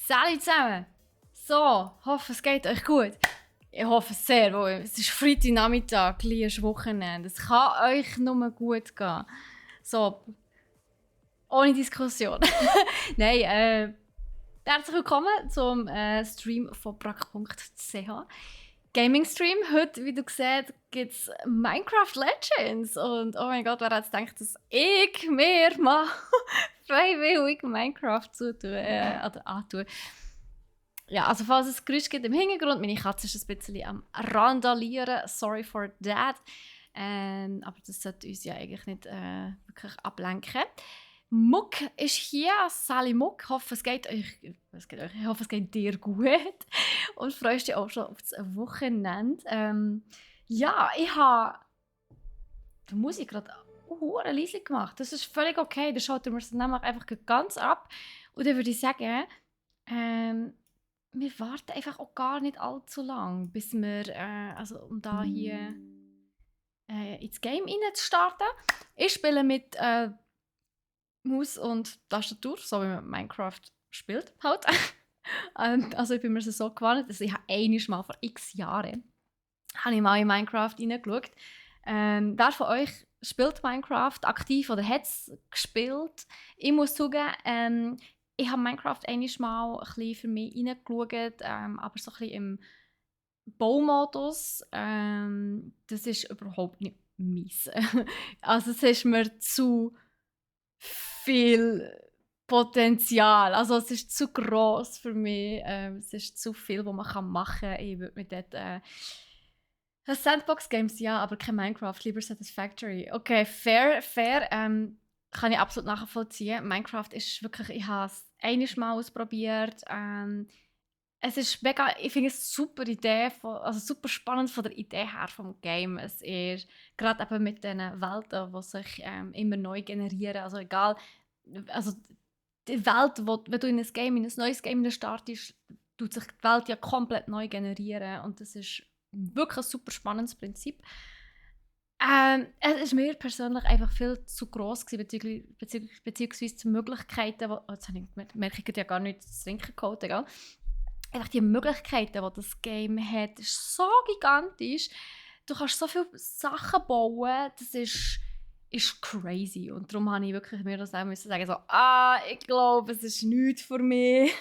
Salut zusammen! So, hoffe es geht euch gut. Ich hoffe es sehr, weil es ist Freitagnachmittag, gleich Wochenende. Es kann euch nur gut gehen. So, ohne Diskussion. Nein, herzlich willkommen zum Stream von brack.ch. Gaming-Stream. Heute, wie du siehst, gibt es Minecraft Legends. Und oh mein Gott, wer hat gedacht, dass ich mir mal freiwillig Minecraft zutue, oder antue. Ja, also falls es Geräusche gibt im Hintergrund, meine Katze ist ein bisschen am Randalieren. Sorry for that. Aber das sollte uns ja eigentlich nicht wirklich ablenken. Muck ist hier, Sally Muck. Ich hoffe, es geht euch. Ich hoffe, es geht dir gut. Und freust dich auch schon auf das Wochenende. Ja, ich habe die Musik gerade leise gemacht. Das ist völlig okay. Dann schalten wir es nämlich einfach ganz ab. Und dann würde ich sagen, wir warten einfach auch gar nicht allzu lang, bis wir, um da hier ins Game reinzustarten. Ich spiele mit Maus und Tastatur, so wie man Minecraft spielt halt. Also ich bin mir so gewohnt, also ich habe einmal mal vor x Jahren habe ich mal in Minecraft reingeschaut. Wer von euch spielt Minecraft aktiv oder hat es gespielt? Ich muss zugeben, ich habe Minecraft einmal mal ein bisschen für mich reingeschaut, aber so ein bisschen im Baumodus. Das ist überhaupt nicht meins. Also es ist mir zu viel Potenzial. Also es ist zu gross für mich. Es ist zu viel, was man machen kann. Ich würde mir dort... Sandbox-Games ja, aber kein Minecraft, lieber Satisfactory. Okay, fair. Kann ich absolut nachvollziehen. Minecraft ist wirklich, ich habe es einiges Mal ausprobiert. Es ist mega, ich finde es eine super Idee, also super spannend von der Idee her vom Game. Es ist gerade eben mit den Welten, die sich immer neu generieren. Also egal, also die Welt, wenn du in ein neues Game startest, tut sich die Welt ja komplett neu generieren und das ist wirklich ein super spannendes Prinzip. Es war mir persönlich einfach viel zu gross beziehungsweise die Möglichkeiten, jetzt merke ich ja gar nicht zu trinken geholt, egal. Einfach die Möglichkeiten, die das Game hat, ist so gigantisch. Du kannst so viele Sachen bauen, das ist crazy. Und darum habe ich wirklich mir das auch müssen sagen, so, ich glaube, es ist nichts für mich.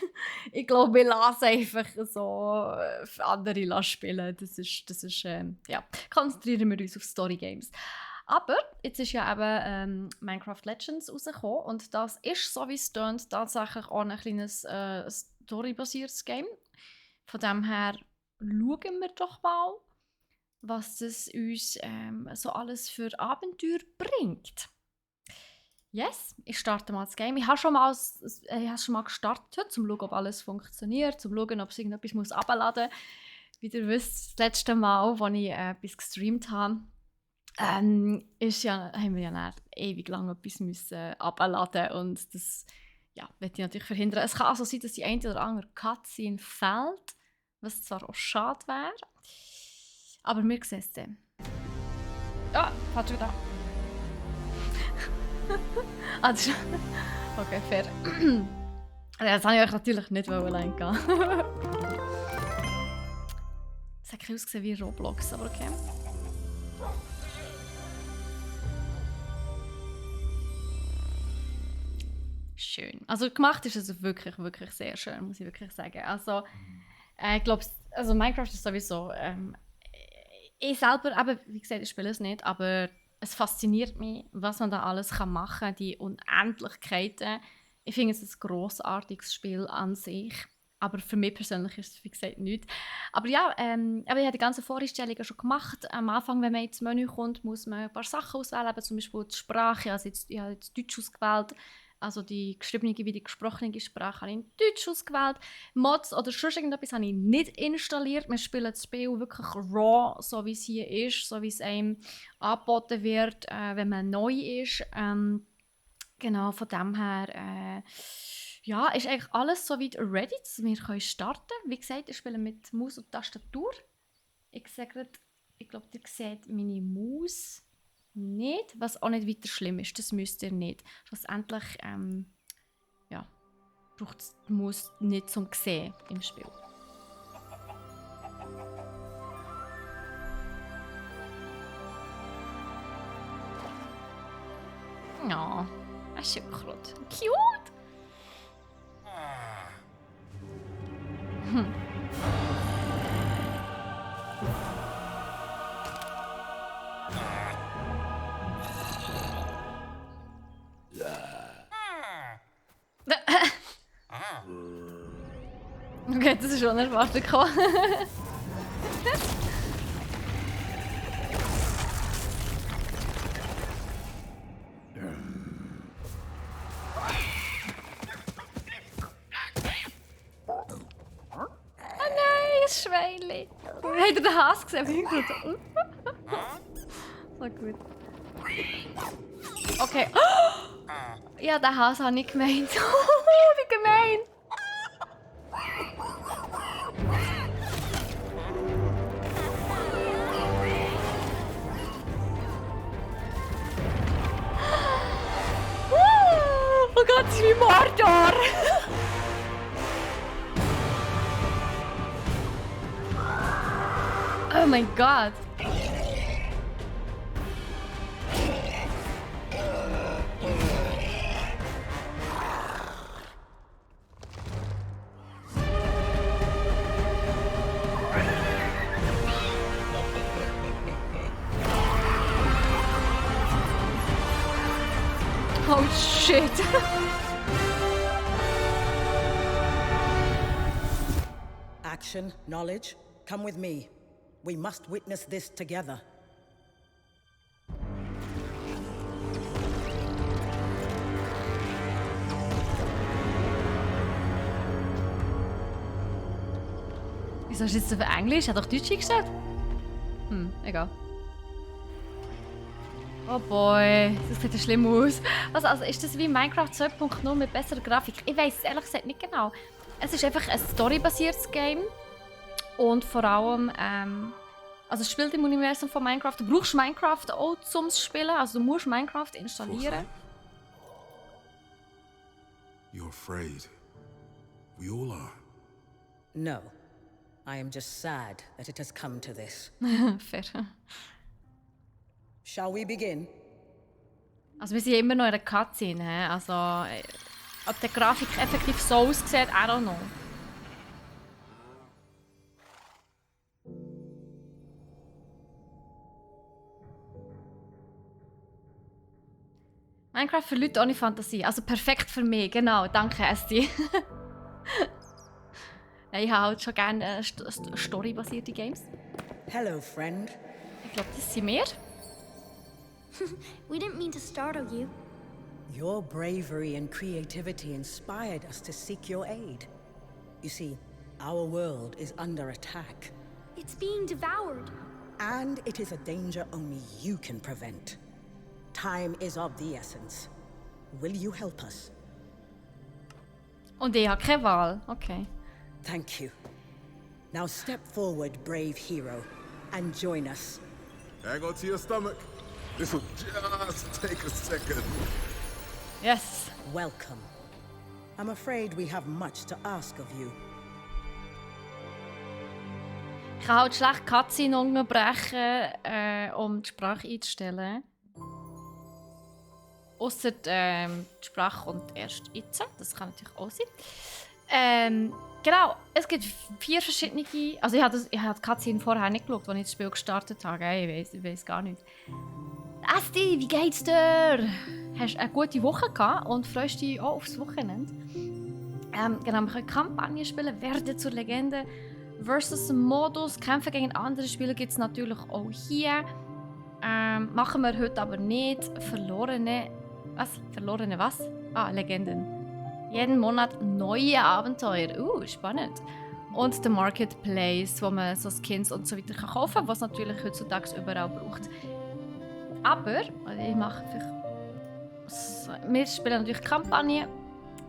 Ich glaube, ich lasse einfach so für andere spielen. Das ist ja, konzentrieren wir uns auf Story Games. Aber jetzt ist ja eben Minecraft Legends rausgekommen und das ist, so wie es tönt, tatsächlich auch ein kleines storybasiertes Game. Von dem her schauen wir doch mal, was das uns so alles für Abenteuer bringt. Yes, ich starte mal das Game. Ich habe schon mal gestartet, um zu schauen, ob alles funktioniert, um zu schauen, ob es irgendetwas herunterladen muss. Wie ihr wisst, das letzte Mal, als ich etwas gestreamt habe, haben wir ja ewig lang etwas herunterladen und das möchte ich natürlich verhindern. Es kann also sein, dass die eine oder andere Cutscene fehlt, was zwar auch schade wäre, aber wir sehen es dann. Ja, hat wieder. Okay, fair. Das wollte ich euch natürlich nicht allein gehen. Das hat ausgesehen wie Roblox, aber okay. Schön. Also gemacht ist es wirklich, wirklich sehr schön, muss ich wirklich sagen. Also ich glaube, also Minecraft ist sowieso... ich selber, eben, wie gesagt, ich spiele es nicht, aber es fasziniert mich, was man da alles machen kann, die Unendlichkeiten. Ich finde es ein grossartiges Spiel an sich. Aber für mich persönlich ist es, wie gesagt, nichts. Aber ja, aber ich habe die ganzen Voreinstellungen schon gemacht. Am Anfang, wenn man ins Menü kommt, muss man ein paar Sachen auswählen, zum Beispiel die Sprache. Also ich habe jetzt Deutsch ausgewählt. Also die geschriebene wie die gesprochene Sprache habe ich in Deutsch ausgewählt. Mods oder sonst irgendetwas habe ich nicht installiert. Wir spielen das Spiel wirklich raw, so wie es hier ist, so wie es einem angeboten wird, wenn man neu ist. Genau, von dem her ist eigentlich alles so weit ready, dass wir starten können. Wie gesagt, ich spiele mit Maus und Tastatur. Ich glaube, ihr seht meine Maus nicht, was auch nicht weiter schlimm ist. Das müsst ihr nicht. Schlussendlich braucht es die Maus nicht zum Sehen im Spiel. Ja, ein Schildkröte. Cute! Okay, das ist schon erwartet. Schweine. Habt ihr den Hase gesehen? So gut. Okay. Ja, den Hase habe ich gemeint. Wie gemein. Oh Gott, es ist wie Mordor. Oh mein Gott! Oh shit! Action, knowledge, come with me. We must witness this together. Wieso ist jetzt auf Englisch? Hat doch Deutsch eingestellt? Egal. Oh boy, das sieht ja schlimm aus. Also ist das wie Minecraft 2.0 mit besserer Grafik? Ich weiß es ehrlich gesagt nicht genau. Es ist einfach ein storybasiertes Game. Und vor allem, also es spielt im Universum von Minecraft. Du brauchst Minecraft auch zum Spielen, also du musst Minecraft installieren. You're afraid. We all are. No. I am just sad that it has come to this. Fair. Shall we begin? Also wir sind immer noch in einer Cutscene, he? Also ob die Grafik effektiv so aussieht, I don't know. Minecraft für Leute ohne Fantasie. Also perfekt für mich, genau. Danke, Esti. Ich habe halt schon gerne storybasierte Games. Hello, friend. Ich glaube, das sind wir. We didn't mean to startle you. Your bravery and creativity inspired us to seek your aid. You see, our world is under attack. It's being devoured. And it is a danger only you can prevent. Time is of the essence. Will you help us? Und ich habe keine Wahl. Okay. Thank you. Now step forward, brave hero, and join us. Hang on to your stomach. This will just take a second. Yes. Welcome. I'm afraid we have much to ask of you. Ich kann halt schlecht Cutscene unterbrechen, um die Sprache einzustellen. Ausser die Sprache kommt erst jetzt. Das kann natürlich auch sein. Genau, es gibt 4 verschiedene... Also ich habe die Cutscene vorher nicht geschaut, als ich das Spiel gestartet habe. Ich weiß gar nicht. Asti, wie geht's dir? Hast du eine gute Woche gehabt und freust dich auch aufs Wochenende? Genau, wir können Kampagnen spielen, werden zur Legende. Versus-Modus, Kämpfe gegen andere Spieler gibt es natürlich auch hier. Machen wir heute aber nicht. Verlorene... Was? Verlorene was? Ah, Legenden. Jeden Monat neue Abenteuer. Spannend. Und der Marketplace, wo man so Skins und so weiter kaufen kann, was natürlich heutzutage überall braucht. Aber, ich mache vielleicht... Wir spielen natürlich Kampagne.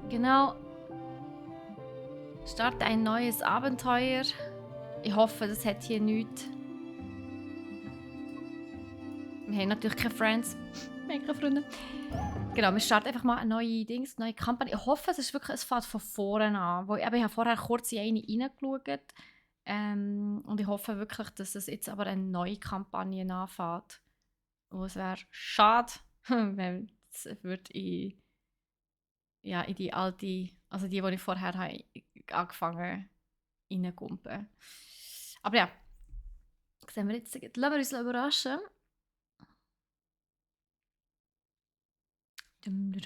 Genau. Starte ein neues Abenteuer. Ich hoffe, das hat hier nichts. Wir haben natürlich keine Friends. Meine Freunde. Genau, wir starten einfach mal eine neue Kampagne. Ich hoffe, es fängt von vorne an. Ich habe vorher kurz in eine reingeschaut. Und ich hoffe wirklich, dass es jetzt aber eine neue Kampagne anfängt. Und es wäre schade, wenn es in die alte, also die ich vorher habe angefangen reingumpen. Aber ja, sehen wir jetzt. Lassen wir uns überraschen. Die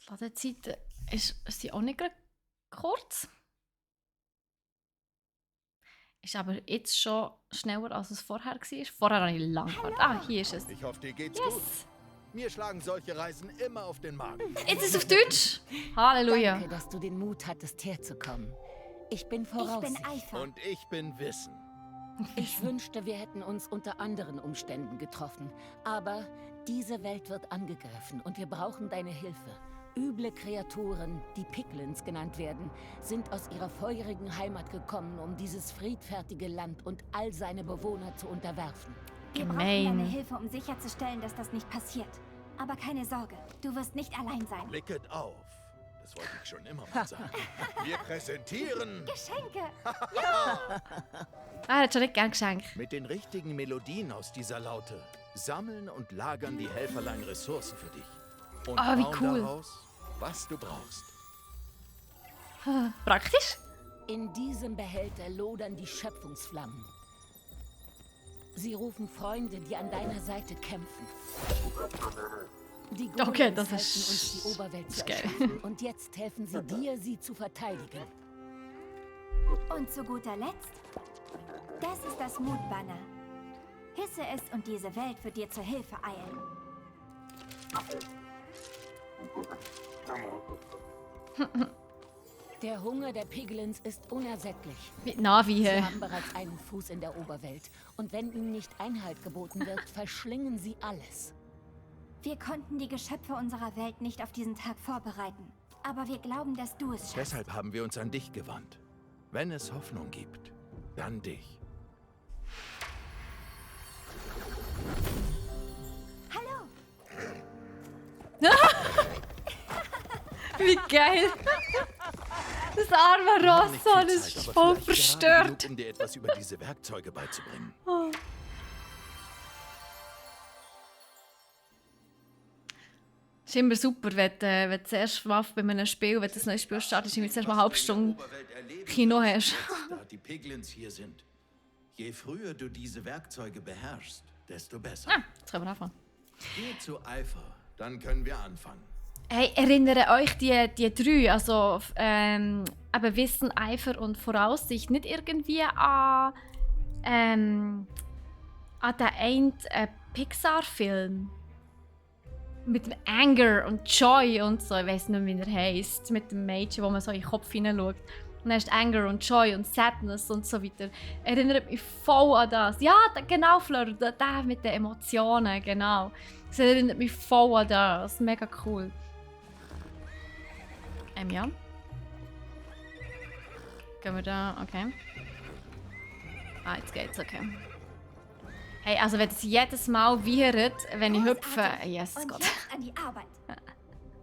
Ladezeiten sind auch nicht kurz. Ist aber jetzt schon schneller, als es vorher war. Vorher habe ich lange gewartet. Ah, hier ist es. Ich hoffe, dir geht's gut. Mir schlagen solche Reisen immer auf den Magen. Jetzt ist es auf Deutsch. Halleluja. Danke, dass du den Mut hattest, herzukommen. Ich bin Voraussicht. Ich bin Eifer. Und ich bin Wissen. Ich wünschte, wir hätten uns unter anderen Umständen getroffen. Aber diese Welt wird angegriffen und wir brauchen deine Hilfe. Üble Kreaturen, die Piglins genannt werden, sind aus ihrer feurigen Heimat gekommen, um dieses friedfertige Land und all seine Bewohner zu unterwerfen. Wir brauchen Gemein. deine Hilfe, um sicherzustellen, dass das nicht passiert. Aber keine Sorge, du wirst nicht allein sein. Blicket auf. Das wollte ich schon immer mal sagen. Wir präsentieren Geschenke! Er hat schon nicht gern geschenkt. mit den richtigen Melodien aus dieser Laute. Sammeln und lagern die Helferlein Ressourcen für dich. Und Ah, wie bauen cool. daraus, was du brauchst. Praktisch. In diesem Behälter lodern die Schöpfungsflammen. Sie rufen Freunde, die an deiner Seite kämpfen. Die Golems Okay, das halten ist- uns die Oberwelt ist zu geil. erschaffen. Und jetzt helfen sie dir, sie zu verteidigen. Und zu guter Letzt, das ist das Mutbanner. Hisse es und diese Welt wird dir zur Hilfe eilen. Der Hunger der Piglins ist unersättlich. Mit Navi. Sie haben bereits einen Fuß in der Oberwelt. Und wenn ihnen nicht Einhalt geboten wird, verschlingen sie alles. Wir konnten die Geschöpfe unserer Welt nicht auf diesen Tag vorbereiten. Aber wir glauben, dass du es schaffst. Deshalb haben wir uns an dich gewandt. Wenn es Hoffnung gibt, dann dich. Hallo! Wie geil. Das arme Rossa, das Zeit, ist aber voll vielleicht gerade verstört. genug, um dir etwas über diese Werkzeuge beizubringen. Es ist immer super, wenn du das erste Mal bei einem Spiel, wenn du ein neues Spiel startest, und zuerst mal eine halbe Stunde Kino hast. Da die Piglins hier sind. Je früher du diese Werkzeuge beherrschst, desto besser. Ah, jetzt können wir anfangen. Geh zu Eifer, dann können wir anfangen. Hey, erinnere euch die drei, also eben Wissen, Eifer und Voraussicht, nicht irgendwie an den einen Pixar-Film mit dem Anger und Joy und so, ich weiß nicht, wie er heisst, mit dem Mädchen, wo man so in den Kopf hineinschaut. Und dann ist Anger und Joy und Sadness und so weiter. Erinnert mich voll an das. Ja, genau, Fleur, der mit den Emotionen, genau. Das erinnert mich voll an das. Mega cool. Ja. Gehen wir da, okay. Ah, jetzt geht's, okay. Hey, also wenn es jedes Mal wiehert, wenn ich hüpfe, yes, Und Gott. jetzt an die Arbeit.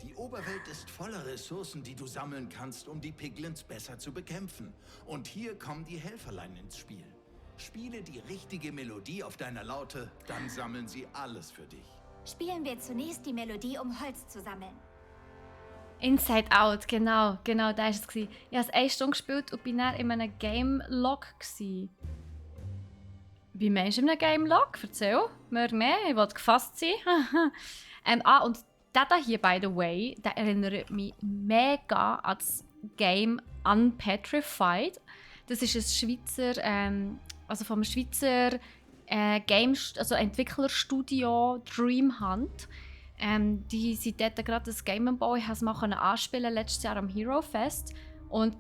Die Oberwelt ist voller Ressourcen, die du sammeln kannst, um die Piglins besser zu bekämpfen. Und hier kommen die Helferlein ins Spiel. Spiele die richtige Melodie auf deiner Laute, dann sammeln sie alles für dich. Spielen wir zunächst die Melodie, um Holz zu sammeln. Inside Out, genau, da war es. Ich habe es 1 Stunde gespielt und bin dann in einem Game-Log. Wie meinst du in einem Game-Log? Erzähl mir mehr, ich will gefasst sein. Und der hier, by the way, der erinnert mich mega an das Game Unpetrified. Das ist ein Schweizer, also vom Schweizer Entwicklerstudio Dream Hunt. Die sind dort gerade das Game am Bau. Ich konnte es mal anspielen letztes Jahr am Hero Fest. Und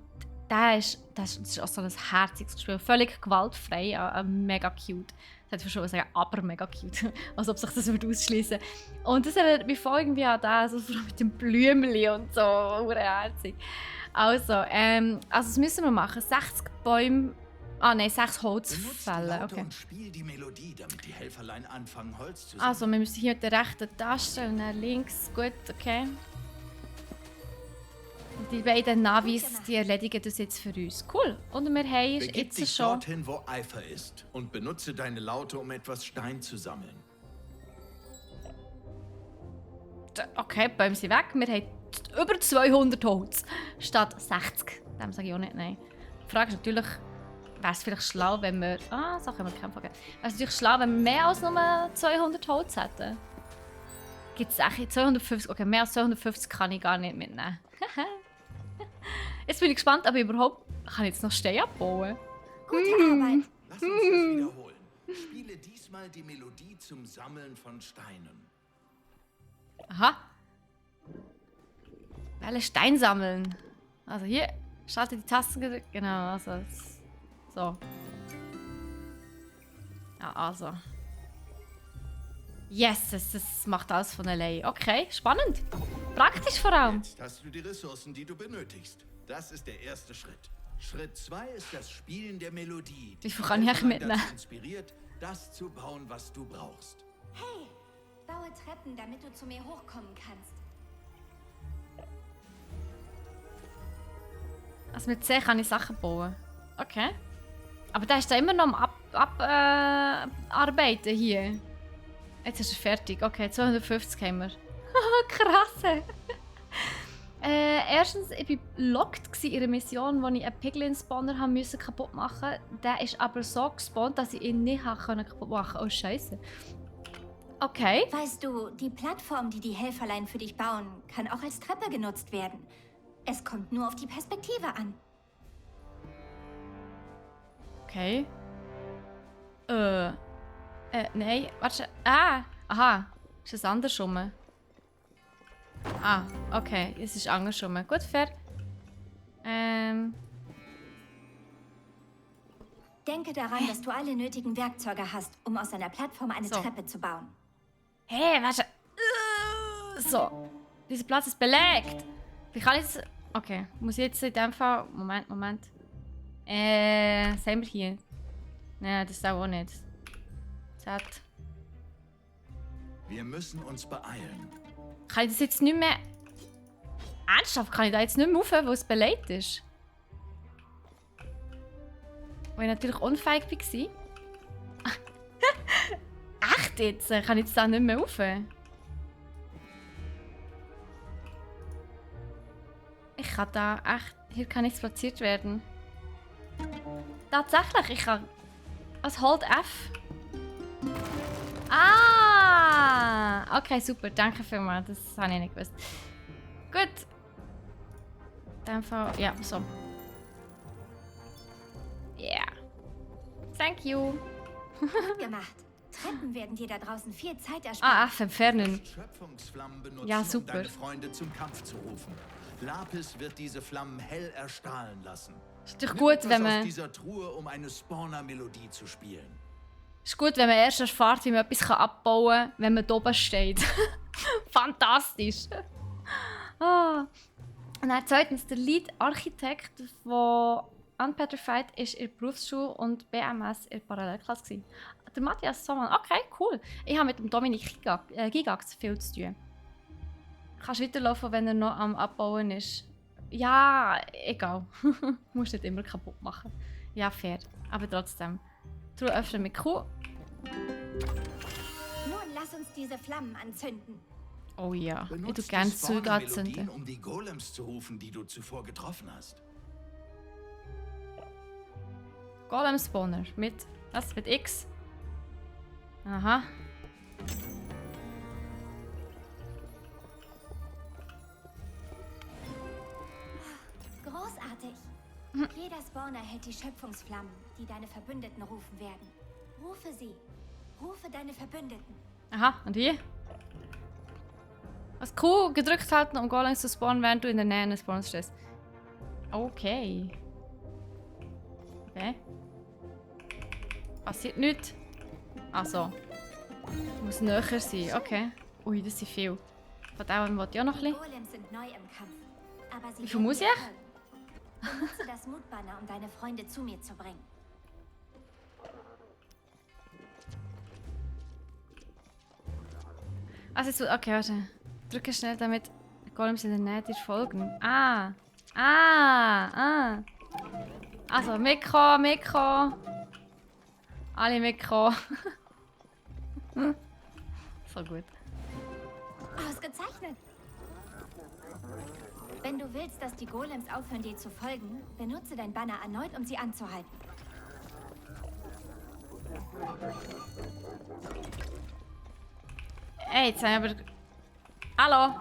das ist auch so ein herziges Spiel. Völlig gewaltfrei, mega cute. Das hätte ich schon sagen, aber mega cute. Als ob sich das ausschließen würde. Und das erinnert mich voll irgendwie an das, also mit dem Blümchen und so. Herzig. Also, das müssen wir machen. 60 Bäume Ah nein, 6 Benutzt die Holzfälle. Laute Okay. und spiel die Melodie, damit die Helferlein anfangen, Holz zu Also, sammeln. wir müssen hier mit der rechten Taste und dann links. Gut, okay. Und die beiden Navis, die erledigen das jetzt für uns. Cool. Und wir haben Begib jetzt dich schon... dorthin, wo Eifer ist und benutze deine Laute, um etwas Stein zu sammeln. Okay, die Bäume sind weg. Wir haben über 200 Holz statt 60. Dem sage ich auch nicht nein. Die Frage ist natürlich, wäre es vielleicht schlau, wenn wir... Ah, so können wir kämpfen. Wäre es natürlich schlau, wenn wir mehr als nur 200 Holz hätten. Gibt es echt 250? Okay, mehr als 250 kann ich gar nicht mitnehmen. Jetzt bin ich gespannt, ob ich überhaupt... Kann ich jetzt noch Steine abbauen? Gute Arbeit. Lass uns das wiederholen. Spiele diesmal die Melodie zum Sammeln von Steinen. Aha. Alle Stein sammeln. Also hier, schalte die Tasten gedrückt. Genau, also. So. Ja, also. Yes, das macht alles von allein. Okay, spannend. Praktisch vor allem. Jetzt hast du die Ressourcen, die du benötigst. Das ist der erste Schritt. Schritt 2 ist das Spielen der Melodie. Wie viel kann ich Helferlein mitnehmen? dazu inspiriert, das zu bauen, was du brauchst. Hey, baue Treppen, damit du zu mir hochkommen kannst. Also mit C kann ich Sachen bauen. Okay. Aber der ist da immer noch am Arbeiten hier. Jetzt ist er fertig. Okay, 250 haben wir. Krass. Erstens, ich war locked in einer Mission, wo ich einen Piglin-Spawner kaputt machen musste. Der ist aber so gespawnt, dass ich ihn nicht kaputt machen konnte. Oh, Scheiße. Okay. Weißt du, die Plattform, die die Helferlein für dich bauen, kann auch als Treppe genutzt werden. Es kommt nur auf die Perspektive an. Okay. Nein, warte. Ah, aha. Ist das andersrum? Ah, okay. Es ist andersrum. Gut, fair. Denke daran, dass du alle nötigen Werkzeuge hast, um aus einer Plattform eine So. Treppe zu bauen. Hey, warte. So. Dieser Platz ist belegt. Wie kann ich das... Okay. Muss ich jetzt in dem Fall... Moment. Sehen wir hier? Nein, das ist auch nicht. Z. Wir müssen uns beeilen. Kann ich das jetzt nicht mehr... Ernsthaft? Kann ich da jetzt nicht mehr rauf, weil es belegt ist? Weil ich natürlich unfähig war. Echt jetzt? Kann ich jetzt da nicht mehr rauf? Ich kann da echt... Hier kann nichts platziert werden. Tatsächlich, ich kann... Was Hold F? Ah! Okay, super. Danke vielmals. Das habe ich nicht gewusst. Gut. In dem Fall... Ja, so. Yeah. Thank you. Gut gemacht. Treppen werden dir da draußen viel Zeit ersparen. Ah, F entfernen. Schöpfungsflammen benutzen, Ja, um super. deine Freunde zum Kampf zu rufen. Lapis wird diese Flammen hell erstrahlen lassen. Ist doch Nimm gut, etwas wenn aus man... dieser Truhe, um eine Spawner-Melodie zu spielen. Ist gut, wenn man erst erfährt, wie man etwas abbauen kann, wenn man da oben steht. Fantastisch. Ah. Und dann zweitens, der Lead-Architekt von Unpetrified ist in der Berufsschule und BMS in der Parallelklasse gewesen. Der Matthias Sommer. Okay, cool. Ich habe mit dem Dominik Gigax viel zu tun. Kannst weiterlaufen, wenn er noch am Abbauen ist. Ja, egal. Du musst nicht immer kaputt machen. Ja, fair. Aber trotzdem. Truhe öffnen mit Q. Nun lass uns diese Flammen anzünden. Oh ja, ich Benutzt tue gerne die Zeug Spawner-Melodien, anzünden. um die Golems zu rufen, die du zuvor getroffen hast. Golem Spawner mit... Was? Mit X? Aha. Großartig. Jeder Spawner hält die Schöpfungsflammen, die deine Verbündeten rufen werden. Rufe sie. Rufe deine Verbündeten. Aha, und wie? Das Q gedrückt halten, um Golems zu spawnen, während du in der Nähe eines Spawners stehst. Okay. Okay. Passiert nichts. Ach so. Muss näher sein, okay. Ui, das sind viel. Von dem wollte ich auch noch ein Die bisschen. Golems sind neu im Kampf. Aber sie Wie viel werden muss dir ich? folgen. Benutze das Mutbanner, um deine Freunde zu mir zu bringen. Also jetzt, okay, warte. Drücke schnell, damit Golems in der Nähe dir folgen. Ah. Also, mitkommen. Alle mitkommen. So gut. Ausgezeichnet. Wenn du willst, dass die Golems aufhören, dir zu folgen, benutze dein Banner erneut, um sie anzuhalten. Ey, jetzt haben wir aber... Hallo?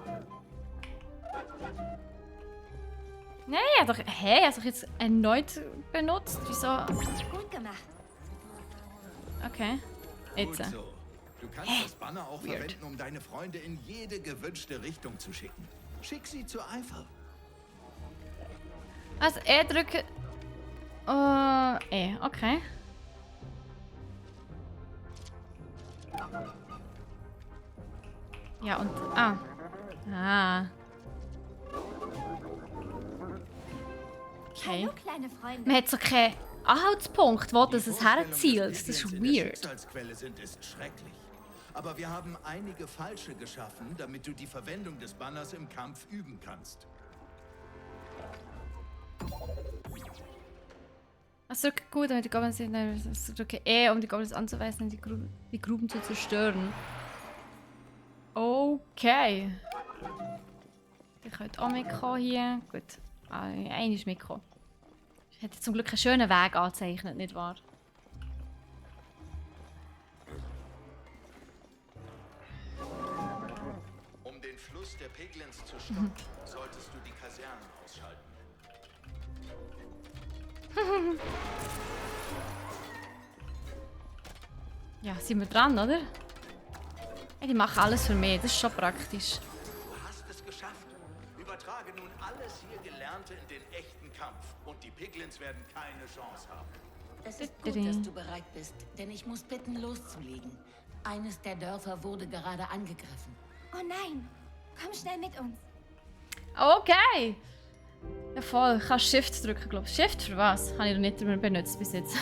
Nee, er hat doch jetzt erneut benutzt. Wieso? Gut gemacht. Okay. Gut Jetzt. so. Du kannst das Banner auch verwenden, um deine Freunde in jede gewünschte Richtung zu schicken. Schick sie zu Eifer. Also, er drücke... okay. Ja, und... Okay. Hallo, kleine Freunde. Man hat so keinen Anhaltspunkt, wo das es Vorstellung, herzielt. dass Das ist Piglins in der weird. Schicksalsquelle sind, ist schrecklich. Aber wir haben einige falsche geschaffen, damit du die Verwendung des Banners im Kampf üben kannst. Also gut, damit die Goblins sind, also drücke E, um die Goblins anzuweisen, die Gruben zu zerstören. Okay. Ihr könnt auch mitkommen hier. Gut. Einer ist mitgekommen. Ich hätte zum Glück einen schönen Weg angezeichnet, nicht wahr? Um den Fluss der Piglins zu stoppen, solltest du die Kasernen ausschalten. Ja, sind wir dran, oder? Ja, die machen alles für mich, das ist schon praktisch. Du hast es geschafft. Übertrage nun alles hier Gelernte in den echten Kampf und die Piglins werden keine Chance haben. Es ist gut, dass du bereit bist, denn ich muss bitten, loszulegen. Eines der Dörfer wurde gerade angegriffen. Oh nein. Komm schnell mit uns. Okay! Ja voll, ich kann Shift drücken, glaube ich. Shift für was? Habe ich noch nicht mehr benutzt bis jetzt.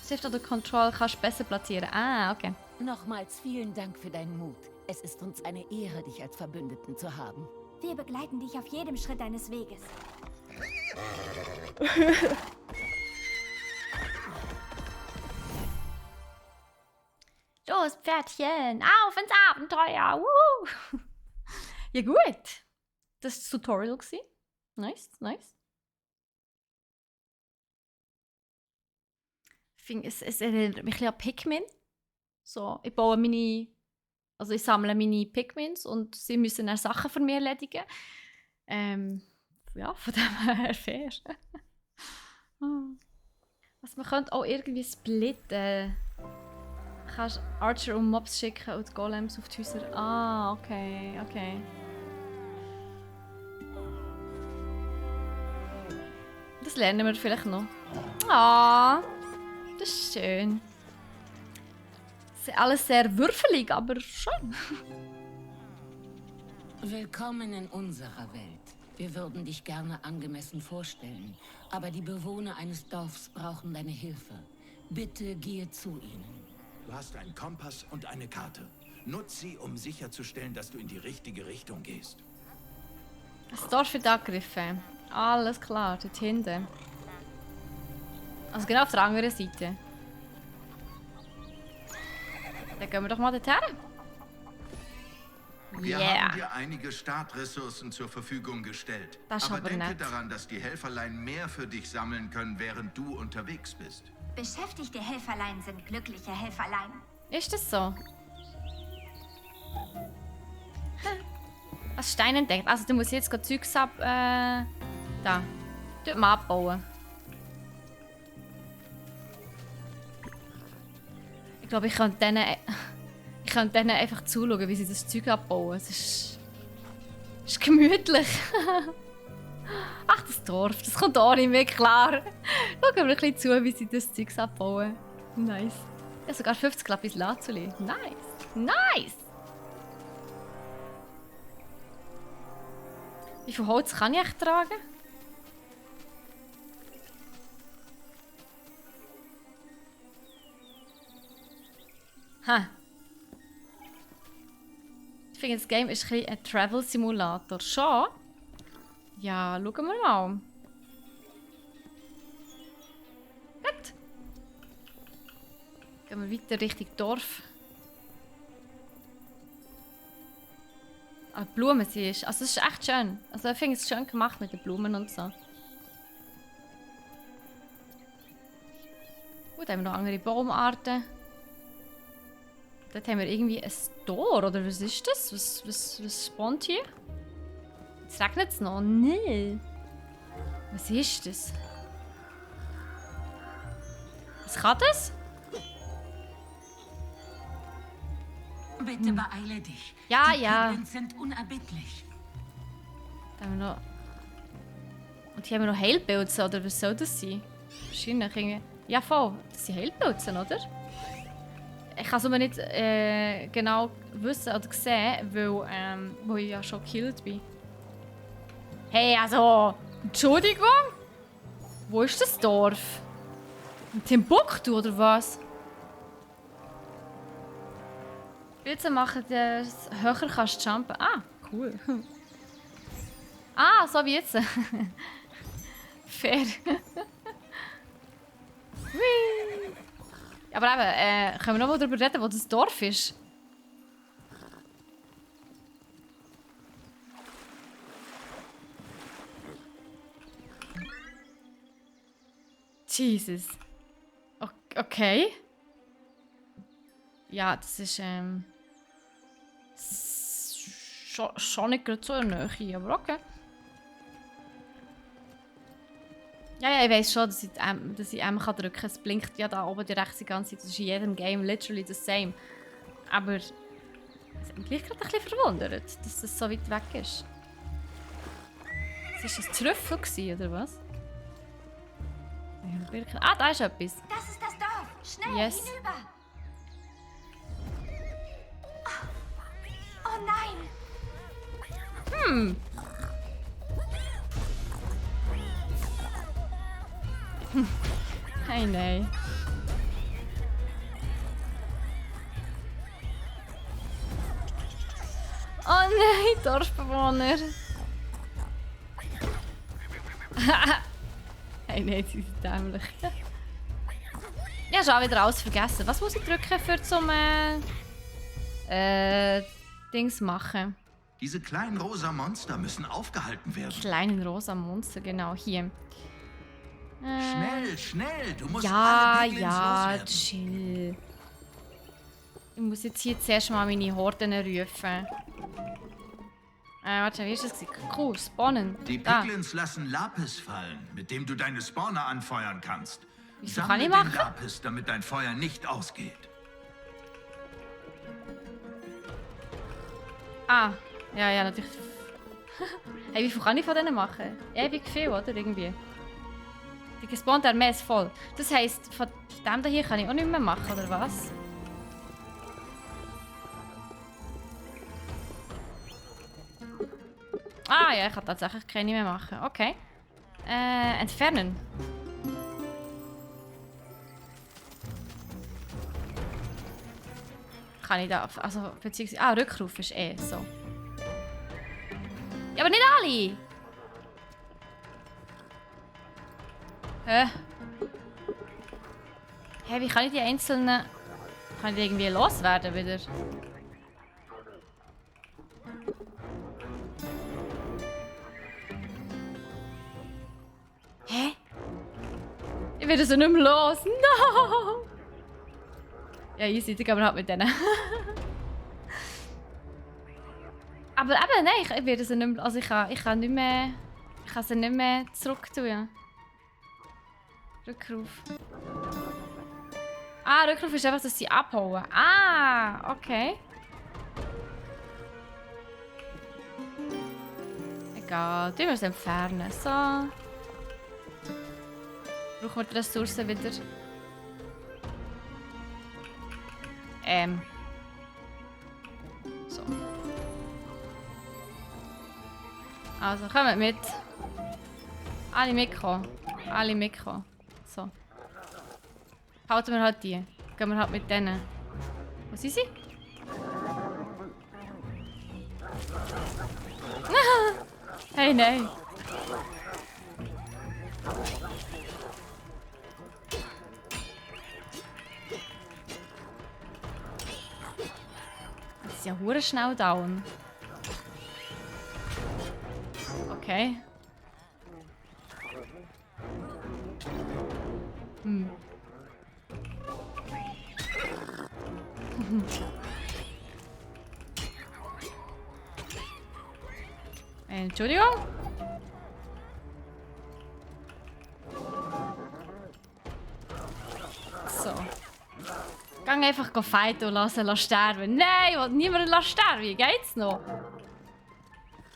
Shift oder Control kannst du besser platzieren. Ah, okay. Nochmals vielen Dank für deinen Mut. Es ist uns eine Ehre, dich als Verbündeten zu haben. Wir begleiten dich auf jedem Schritt deines Weges. Los, Pferdchen, auf ins Abenteuer! Woo! Ja gut. Das war das Tutorial. Nice, nice. Ich finde, es erinnert mich ein bisschen an Pikmin. So, ich baue ich sammle meine Pikmins und sie müssen dann Sachen für mich erledigen. Ja, von dem her fair. Also man könnte auch irgendwie splitten. Du kannst Archer und Mobs schicken und Golems auf die Häuser. Ah, okay. Das lernen wir vielleicht noch. Ah, das ist schön. Es ist alles sehr würfelig, aber schön. Willkommen in unserer Welt. Wir würden dich gerne angemessen vorstellen, aber die Bewohner eines Dorfs brauchen deine Hilfe. Bitte gehe zu ihnen. Du hast einen Kompass und eine Karte. Nutz sie, um sicherzustellen, dass du in die richtige Richtung gehst. Das Dorf wird angegriffen. Alles klar, dort hinten. Also genau auf der anderen Seite. Dann gehen wir doch mal dorthin. Wir haben dir einige Startressourcen zur Verfügung gestellt. Das ist aber aber denke nett. daran, dass die Helferlein mehr für dich sammeln können, während du unterwegs bist. Beschäftigte Helferlein sind glückliche Helferlein. Ist das so? Was Stein entdeckt. Also du musst jetzt gerade Zeugs da. Dort mal abbauen. Ich glaube, ich könnte denen einfach zuschauen, wie sie das Zeug abbauen. Es ist gemütlich. Ach, das Dorf, das kommt auch nicht mehr klar. Schauen wir ein bisschen zu, wie sie das Zeug abbauen. Nice. Ja, sogar 50 Lapis Lazuli. Nice. Wie viel Holz kann ich echt tragen? Ha. Ich finde, das Game ist ein bisschen ein Travel-Simulator. Schon? Ja, schauen wir mal. Gut. Gehen wir weiter Richtung Dorf. Ah, die Blumen, sie ist... Also, es ist echt schön. Also, ich finde es schön gemacht mit den Blumen und so. Gut, haben wir noch andere Baumarten. Dort haben wir irgendwie ein Tor, oder was ist das? Was spawnt hier? Jetzt regnet es noch. Nee. Was ist das? Was kann das? Bitte beeile dich. Ja, Die ja. Piglins sind unerbittlich. Da haben wir noch... Und hier haben wir noch Heilpilze, oder was soll das sein? Wahrscheinlich irgendwie... Ja, voll. Das sind Heilpilze, oder? Ich kann es aber nicht genau wissen oder sehen, weil ich ja schon gekillt bin. Hey, also... Entschuldigung? Wo ist das Dorf? In Timbuktu, oder was? Pilze machen, dass du höher kannst jumpen. Ah, cool. Ah, so wie jetzt. Fair. Hui. Aber eben, können wir noch mal darüber reden, wo das Dorf ist? Jesus. Okay. Ja, das ist schon nicht gerade so in der Nähe, aber okay. Ja, ich weiß schon, dass ich M drücken kann. Es blinkt ja da oben die rechte ganze Zeit. Das ist in jedem Game literally the same. Aber es hat mich gleich gerade ein bisschen verwundert, dass das so weit weg ist. Das war ein Trüffel gewesen, oder was? Ah, da ist etwas. Das ist das Dorf. Schnell, Yes. hinüber. Oh nein. Hey, nein. Oh nein, Dorfbewohner. Hey, nein, sie sind dämlich. Ich habe schon wieder alles vergessen. Was muss ich drücken, für zum Dings machen? Diese kleinen rosa Monster müssen aufgehalten werden. Kleinen rosa Monster, genau, hier. Schnell, schnell! Du musst Ja, alle Piglins ja, loswerden. chill. Ich muss jetzt hier zuerst mal meine Horden rufen. Warte, wie ist das? Cool, spawnen. Die Da. Piglins lassen Lapis fallen, mit dem du deine Spawner anfeuern kannst. Wieso Sammle kann ich den machen? Lapis, damit dein Feuer nicht ausgeht. Ah, ja, natürlich. Hey, wie viel kann ich von denen machen? Ewig viel, oder? Irgendwie. Die gespawnte Armee ist voll. Das heisst, von dem hier kann ich auch nicht mehr machen, oder was? Ah ja, ich kann tatsächlich keine mehr machen. Okay. Entfernen. Kann ich da... Also, beziehungsweise... Ah, Rückruf ist so. Ja, aber nicht alle! Hä? Hä, wie kann ich die einzelnen... Kann ich die irgendwie loswerden wieder? Hä? Ich werde sie nicht mehr los. No! Ja, easy, dann gehen wir halt mit denen. Aber eben, nein, ich werde sie nicht mehr... Also ich kann nicht mehr... Ich kann sie nicht mehr zurück tun. Rückruf. Ah, Rückruf ist einfach, dass sie abhauen. Ah, okay. Egal, die müssen entfernen. So. Brauchen wir die Ressourcen wieder? So. Also, kommt mit. Alle mitkommen. Alle mitkommen. So. Halten wir halt die. Gehen wir halt mit denen. Wo sind sie? Hey, nein. Das ist ja hure schnell down. Okay. Entschuldigung? So. Gang einfach fighten und lassen sterben. Nein, ich will niemanden sterben. Wie geht's noch?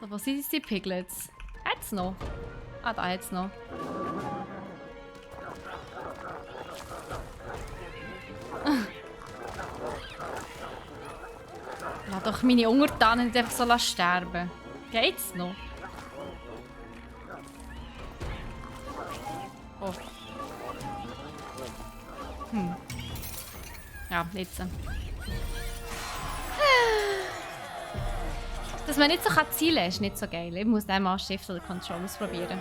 So, wo sind die Piglets? Hat's noch? Ah, da hat's noch. Lass doch meine Untertanen nicht einfach so sterben. Geht's noch? Oh. Ja, jetzt. Dass man nicht so zielen kann, ist nicht so geil. Ich muss dann mal Shift oder Control ausprobieren.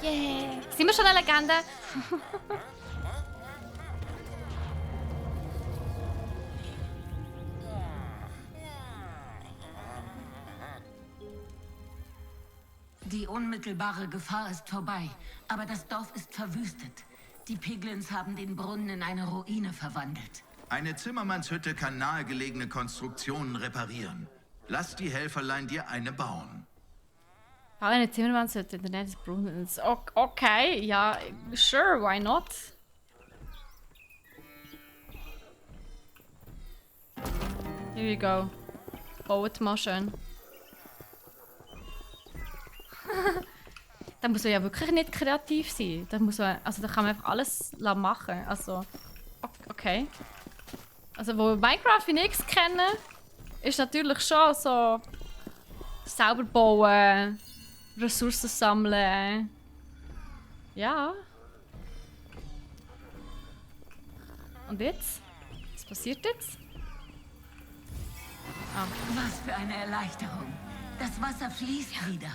Yeah! Sind wir schon eine Legende? Die unmittelbare Gefahr ist vorbei, aber das Dorf ist verwüstet. Die Piglins haben den Brunnen in eine Ruine verwandelt. Eine Zimmermannshütte kann nahegelegene Konstruktionen reparieren. Lass die Helferlein dir eine bauen. Bau eine Zimmermannshütte in der Nähe des Brunnens. Okay, ja, sure, why not? Here we go. Baut mal schön. Da muss man ja wirklich nicht kreativ sein. Da muss man, also da kann man einfach alles machen. Also, okay. Also, wo Minecraft wie nichts kennen, ist natürlich schon so selber bauen, Ressourcen sammeln. Ja. Und jetzt? Was passiert jetzt? Ah. Was für eine Erleichterung. Das Wasser fließt wieder.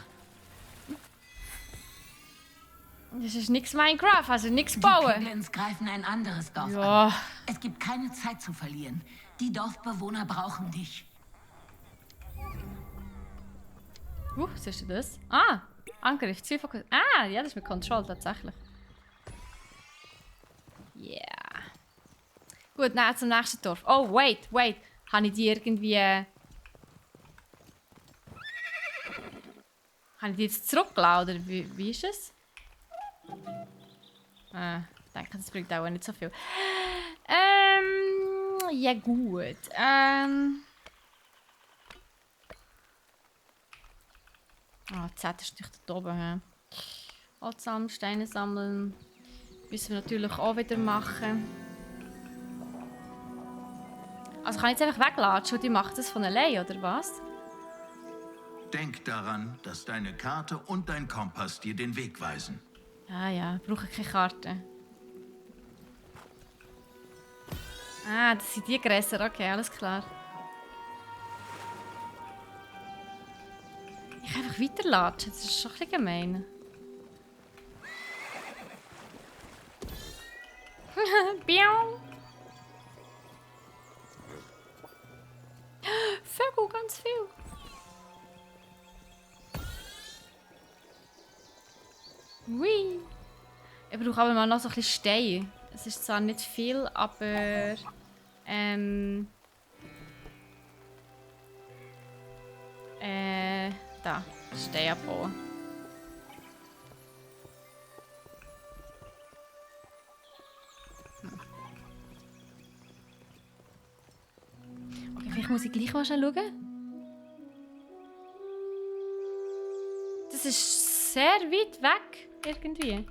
Das ist nichts Minecraft, also nichts Die bauen. Piglins greifen ein anderes Dorf Ja. an. Es gibt keine Zeit zu verlieren. Die Dorfbewohner brauchen dich. Was ist denn das? Ah, Angriff, Zielfokus. Ah, ja, das ist mit Control tatsächlich. Yeah. Gut, dann zum nächsten Dorf. Oh, wait. Habe ich die irgendwie... Habe ich die jetzt zurückgelassen, oder wie ist es? Ich denke, das bringt auch nicht so viel. Ja gut. Z ist natürlich da oben. He? Holz sammeln, Steine sammeln. Müssen wir natürlich auch wieder machen. Also kann ich jetzt einfach weglatschen und die macht das von allein, oder was? Denk daran, dass deine Karte und dein Kompass dir den Weg weisen. Ja, ich brauche keine Karte. Ah, das sind die Gräser, okay, alles klar. Ich kann einfach weiterlatschen, das ist schon ein bisschen gemein. Biau! Vögel, ganz viel. Hui. Ich brauche aber mal noch so ein bisschen Stein. Es ist zwar nicht viel, aber... da. Stein abbauen. Okay, vielleicht muss ich gleich mal schauen. Das ist sehr weit weg, irgendwie.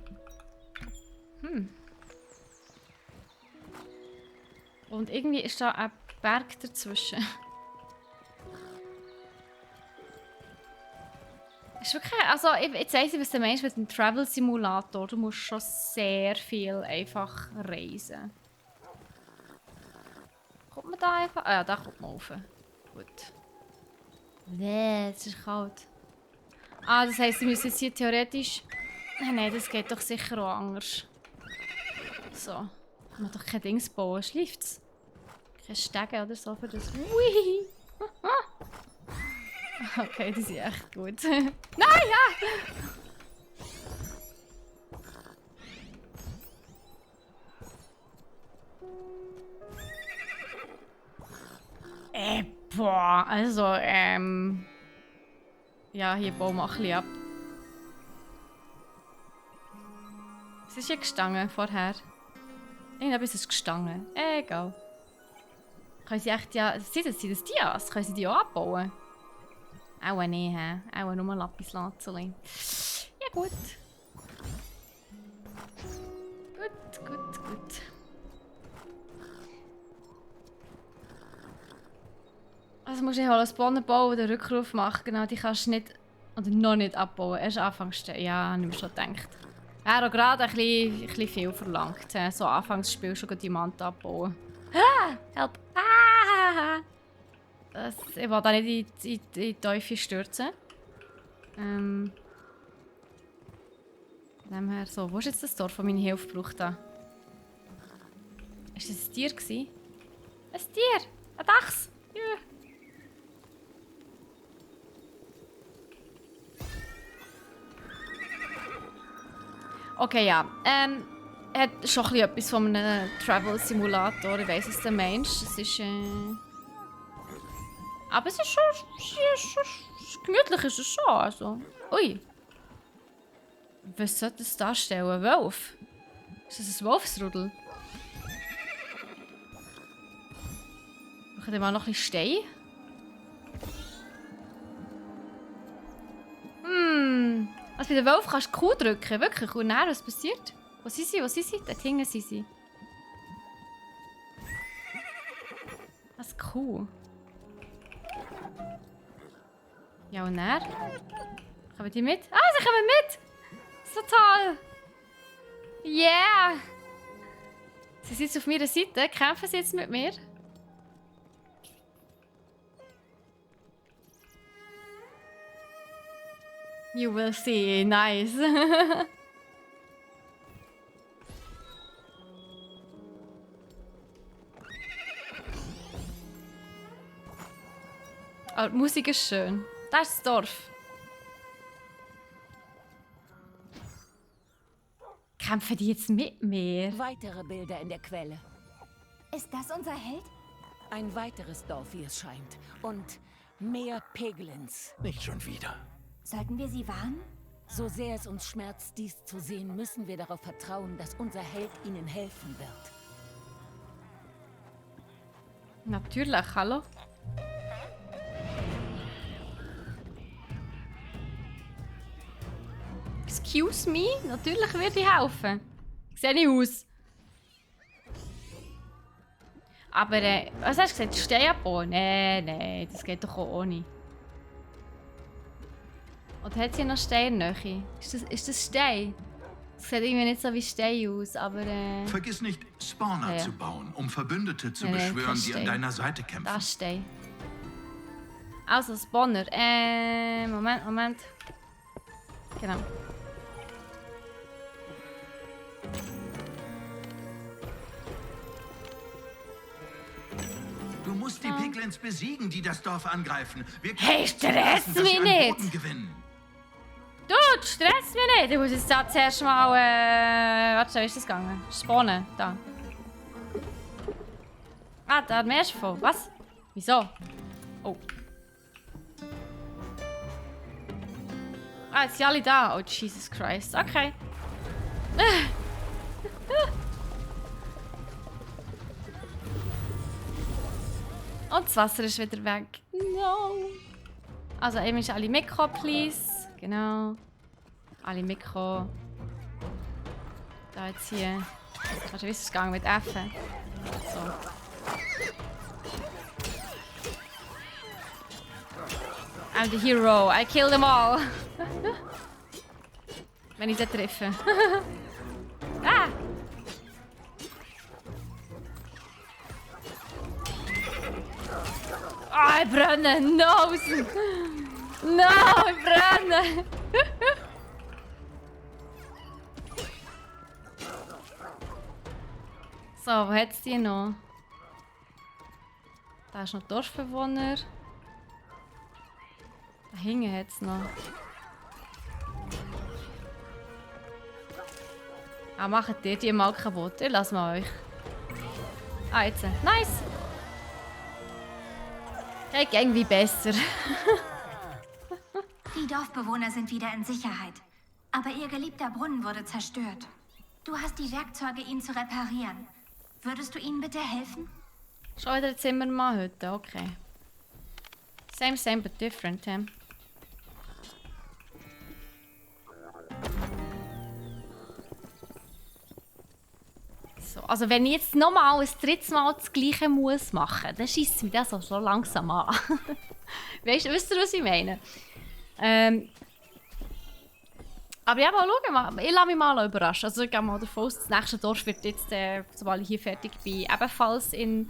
Und irgendwie ist da ein Berg dazwischen. Ist wirklich, also jetzt weiss ich, was du meinst mit dem Travel Simulator. Du musst schon sehr viel einfach reisen. Kommt man da einfach? Ah ja, da kommt man rauf. Gut. Nee, es ist kalt. Ah, das heisst, wir müssen jetzt hier theoretisch... Nein, das geht doch sicher auch anders. So. Kann man doch kein Dings bauen. Schläft's? Kein Stege oder so für das. Ui! Okay, die sind echt gut. Nein, ja! Boah, also, ja, hier bauen wir ein bisschen ab. Was ist hier gestangen vorher? Irgendetwas ist gestangen. Egal. Können sie echt, ja, sind das Dias? Können sie die auch abbauen? Auch nicht, hä? Auch nur Lapislazuli. Ja, gut. Gut. Also musst du halt als Bonner bauen, den Rückruf machen. Genau, die kannst du nicht, oder noch nicht abbauen. Erst anfangs, ja, habe ich mir schon gedacht. Er hat auch gerade ein bisschen viel verlangt. So anfangs des Spiels schon Diamanten abbauen. Ah, help! Ah! Ich will da nicht in die Teufel stürzen. Dem her so, wo ist jetzt das Dorf, das meine Hilfe braucht? Da? Ist das ein Tier gewesen? Ein Tier! Ein Dachs! Ja. Okay, ja. Hat schon etwas von einem Travel-Simulator. Ich weiss, was du meinst. Es ist, aber es ist schon gemütlich ist es schon. Also. Ui. Was sollte das darstellen? Ein Wolf? Ist das ein Wolfsrudel? Brauchen wir mal noch ein bisschen Stein? Also bei den Wolf kannst du Q drücken. Wirklich. Und dann, was passiert? Wo sind sie? Dort hinten sind sie. Was ist Q? Ja, und dann? Kommen die mit? Ah, sie kommen mit! So toll! Yeah! Sie sind jetzt auf meiner Seite. Kämpfen sie jetzt mit mir? You will see. Nice. Oh, die Musik ist schön. Das ist das Dorf. Kämpfen die jetzt mit mir? Weitere Bilder in der Quelle. Ist das unser Held? Ein weiteres Dorf, wie es scheint. Und mehr Piglins. Nicht schon wieder. Sollten wir sie warnen? So sehr es uns schmerzt, dies zu sehen, müssen wir darauf vertrauen, dass unser Held ihnen helfen wird. Natürlich, hallo? Excuse me? Natürlich würde ich helfen. Sehe ich aus. Aber, was hast du gesagt? Stein abbauen? Nein, das geht doch auch ohne. Und hat sie noch Stein in der Nähe? Ist das Stein? Das sieht irgendwie nicht so wie Stein aus, aber Vergiss nicht, Spawner zu bauen, um Verbündete zu Nee, beschwören, kein die Stein. an deiner Seite kämpfen. das ist Stein. Also, Spawner. Moment. Genau. Du musst die Piglins besiegen, die das Dorf angreifen. Wir Hey, können zulassen, stress dass mich sie an nicht! Boden gewinnen. Du, stresst mich nicht! Ich muss jetzt da zuerst mal, warte, wie ist das gegangen? Spawnen, da. Ah, da hat mehr von. Was? Wieso? Oh. Ah, jetzt sind alle da. Oh, Jesus Christ. Okay. Und das Wasser ist wieder weg. No. Also, eben ist alle mitgekommen, please. Genau. Alle mitgekommen. Da jetzt hier. Warte, wie ist es gegangen mit F? So. I'm the hero. I kill them all. Wenn ich sie treffe. Ah! Ah, ich brenne! No! No, ich brenne! So, wo hat es die noch? Da ist noch Dorfbewohner. Da hinten hat es noch. Ah, macht ihr die mal kaputt? Ich lasse mal euch. Ah, jetzt. Nice! Geht irgendwie besser. Die Dorfbewohner sind wieder in Sicherheit. Aber ihr geliebter Brunnen wurde zerstört. Du hast die Werkzeuge, ihn zu reparieren. Würdest du ihnen bitte helfen? Schon wieder Zimmermann heute, okay. Same but different, hä? So, also wenn ich jetzt nochmal ein drittes Mal das Gleiche muss machen, dann schießt mich das auch so langsam an. Wisst ihr, was ich meine? Aber ja, mal schauen, ich lasse mich mal überraschen. Also ich gehe mal davon aus, das nächste Dorf wird jetzt, sobald ich hier fertig bin, ebenfalls in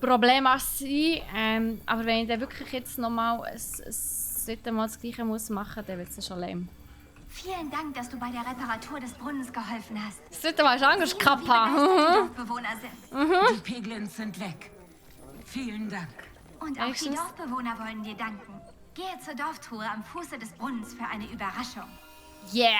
Problemas sein. Aber wenn ich dann wirklich jetzt nochmal ein drittes Mal das Gleiche muss machen, dann wird es schon lame. Vielen Dank, dass du bei der Reparatur des Brunnens geholfen hast. Das dritte Mal ist anders, Wie Kappa. begeistert die Dorfbewohner sind. Die Piglins sind weg. Vielen Dank. Und auch die Wenigstens- Dorfbewohner wollen dir danken. Gehe zur Dorftruhe am Fuße des Brunnens für eine Überraschung. Yeah!